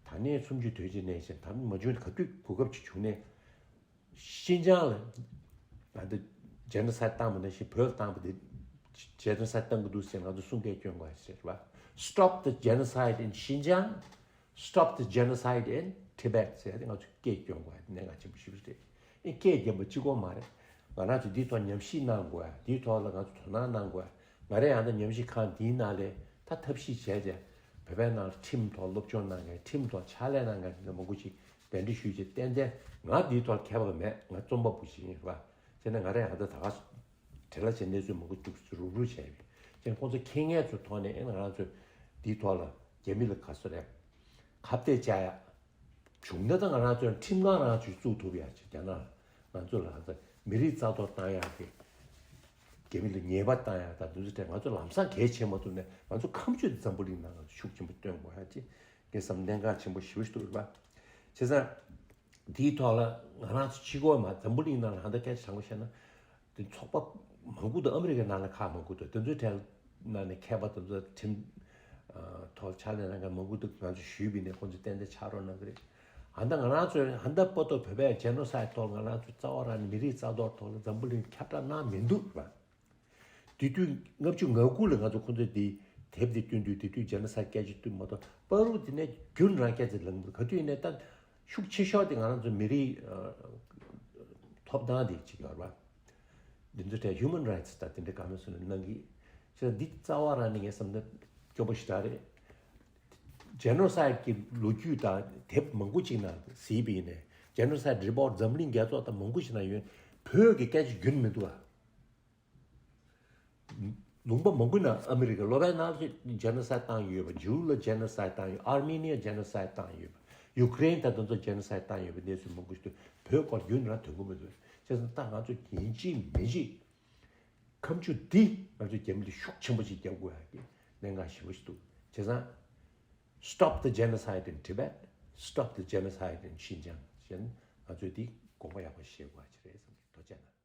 ད་ནས་སུམ་ཅུ་དོན་གཅིག་ནས་བཞིན་ད་མ་བྱུང་ན་ག་དུས་གོ་སྐབས་ཅིག་བྱུང་ནས། ཤིན་ཅང་ལ་ང་ཚོ་ཇེ་ནོ་སའིད་བཏང་བ་ནང་བཞིན་བོད་ལ་བཏང་བ་དེ་ཇེ་ནོ་སའིད་བཏང་གི་འདུག་ཟེར་ང་ཚོ་གསུང་སྐད་སྐྱོན་དགོས་ཟེར་བ། Stop the genocide in Xinjiang, stop the genocide in Tibet ཟེར་ཏེ་ང་ཚོ་སྐད་སྐྱོན་དགོས་ཡ་གནད་འགག་ཆེན་པོ་ཞེ་པོ་རེད། ཨེ་སྐད་རྒྱབ་པ་གཅིག་པོ་མ་རེད། ང་རང་ཚོ་འདིའི་ཐོག་ཉམས་ཞིབ་གནང་དགོས་ཡ། འདིའི་ཐོག་ལ་ང་ཚོ་དོ་སྣང་གནང་དགོས་ཡ། ང་རང་ཡང་ད་ཉམས་ཞིབ་ཁང་འདིའི་ནང་ལས་ད་ཐབས་ཤེས་བྱས་བྱས་བོད་པའི་ནང་ལ་ཁྲིམས་ཐོག་སློབ་སྦྱོང་གནང་མཁན། ཁྲིམས་ཐོག་ཕྱག་ལས་གནང་མཁན་འདི་འདྲ་མང་པོ་ཞིག་གདན་འདྲེན་ཞུས་བྱས། ཏན་ཏན་ང་འདིའི་ཐོག་མཁས་པ་མེད། ང་རྩོམ་པ་པོ་ཞིག་ཡིན་རེད་པ། བྱས་ན་ང་རང་ཡང་ད་ད་ག་བྲེལ་བ་བྱས་གནས་ཚུལ་མང་པོ་བཅུག་རུབ་རུབ་བྱས་ཡོད། བྱས་ན་ཁོང་ཚོ་མཁྱེན་མཁན་ཚོའི་ཐོག་ནས་ཨེ་ང་རང་ཚོས་འདིའི་ཐོག་ལ་རྒྱ་མི་ལ་ག་ཚོད་རེད། ཁ་གཏད་བཅག་ཡ། བྱུང་ན་ད་ང་རང་ཚོས་ཁྲིམས་ཁང་རང་ཚོས་བཙུགས་ཐུབ་ཡ་ཅིག་རྒྱ་ནག་ལ་ང་ཚོ་ལ་ད་མི་རིགས་རྩ་གཏོར་བཏང་ཡག་གི་རྒྱ་མི་ལ་ཉེས་པ་བཏང་ཡག་ད་འདི་ཚོ་དེ་ང་ཚོ་ལམ་སང་གལ་ཆེ་མ་ཐུབ་ནས་ང་ཚོ་ཁམས་ཆུ་འཛམ་བུ་གླིང་ནང་ང་ཚོ་ཤུགས་ཆེན་པོ་སྟོན་དགོས་ཡ་ཅིག་ངས་བསམ་གནད་འགག་ཆེན་པོ་ཞེ་པོ་ཞིག་འདུག་རེད་པ། བྱས་ཙང་འདིའི་ཐོག་ལ་ང་རང་ཚོ་གཅིག་པོ་མ་འཛམ་བུ་གླིང་ནང་ལ་ཧ་ད་སྐད་ཆ་དྲང་པོ་བཤད་ན། དེ་ཚོགས་པ་མང་པོ་འདུག་ཨ་མི་རི་ཀའི་ནང་ལ་ཁག་མང་པོ་འདུག་དེ་ཚོའི་གྲས་ནང་ནས་མཁས་པ་དེ་ཚོ་ཁྲིམས་ཨ་ཐོག་ཕྱག་ལས་གནང་མཁན་མང་པོ་འདུག་ང་ཚོ་ཞུས་པ་ཡིན་ནའི་ཁོང་ཚོས་ཏན་ཏན་ཕྱག་རོགས་གནང་གི་རེད། ཨ་ད་ང་རང་ཚོས་ཨ་ད་བར་དུ་བོད་པའི་ཇེ་ནོ་སའིད་ཐོག་ང་རང་ཚོས་རྩ་བ་རང་ནས་མི་རིགས་རྩ་གཏོར་ཐོག་ལ་འཛམ་བུ་གླིང་ཁྱབ་བསྒྲགས་གནང་མི་འདུག་བ། དེ་དུས་ལྔ་བཅུ་ང་དགུ་ལ་ང་ཚོ་ཁོང་ཚོས་དེ་དེབ་དེ་བཏོན་དུས་དེ་དུས་ཇེ་ནོ་སའིད་སྐད་ཆ་བཏོན་མ་གཏོགས་བར་དུ་དེ་ནས་རྒྱུན་རང་སྐད་ཆ་ལངས་མི་འདུག་ག་དུས་ཡིན་ནའི་ད་ཤུགས་ཆེ་ཤོས་དེ་ང་རང་ཚོ་མི་རིགས་ཨ་ཐོབ་ཐང་དེ་ཅིག་ཡོད་རེད་བ། འདི་ཚོ་གྲས་ཧིའུ་མན་རའིཊ་ད་དེ་འདྲ་ག་མེད་སོང་ནས་གནང་གི། བྱས་ཙང་འདི་རྩ་བ་རང་ནས་ངས་བསམ་ན་སྐྱོ་པོ་ཞེ་དྲག་རེད། ཇེ་ནོ་སའིད་ཀྱི་ལོ་རྒྱུས་དང་དེབ་མང་པོ་ཅིག་ནང་གཟིགས་པ་ཡིན་ནའི་ཇེ་ནོ་སའིད་རི་པོར་ཊི་འཛམ་གླིང་རྒྱལ་ཚོགས་དང་མང་པོ་ཞིག་ནང་ཡོད། བོད་ཀྱི་སྐད་ཆ་རྒྱུན་མི་འདུག་ཨ། ལུང་པ་མང་པོའི་ནང་ཨ་མི་རི་ཀ་ལོ་པའི་ནང་ལ་ཇེ་ནོ་སའིད་བཏང་ཡོད་པ། ཇུའུ་ལ་ཇེ་ནོ་སའིད་བཏང་ཡོད། ཨར་མི་ནི་ཡ་ཇེ་ནོ་སའིད་བཏང་ཡོད་པ། ཡུ་ཀེ་རེན་དང་དེ་ཚོ་ཇེ་ནོ་སའིད་བཏང་ཡོད་པའི་གནས་ཚུལ་མང་པོ་ཞིག་འདུག་བོད་སྐོར་རྒྱུན་རང་ཐོན་གྱི་མི་འདུག་བྱས་ཙང་ད་ང་ཚོ་ཡིན་གཅིག་མིན་གཅིག་ཁ་མཆུ་འདི་ང་ཚོ་རྒྱ་མི་ལ་ཤུགས་ཆེན་པོ་ཞིག་རྒྱག་དགོས་ཡག་གི་གནད་འགག་ཞེ་པོ་ཞིག་འདུག་བྱས་ཙང་Stop the genocide in Tibet, stop the genocide in Xinjiang ཞེས་ང་ཚོས་འདི་དགོངས་པ་ཡག་པོ་བཞེས་དགོས་ཡག་ཅིག་རེད་བསམ་གི། ཐུགས་རྗེ་གནང་།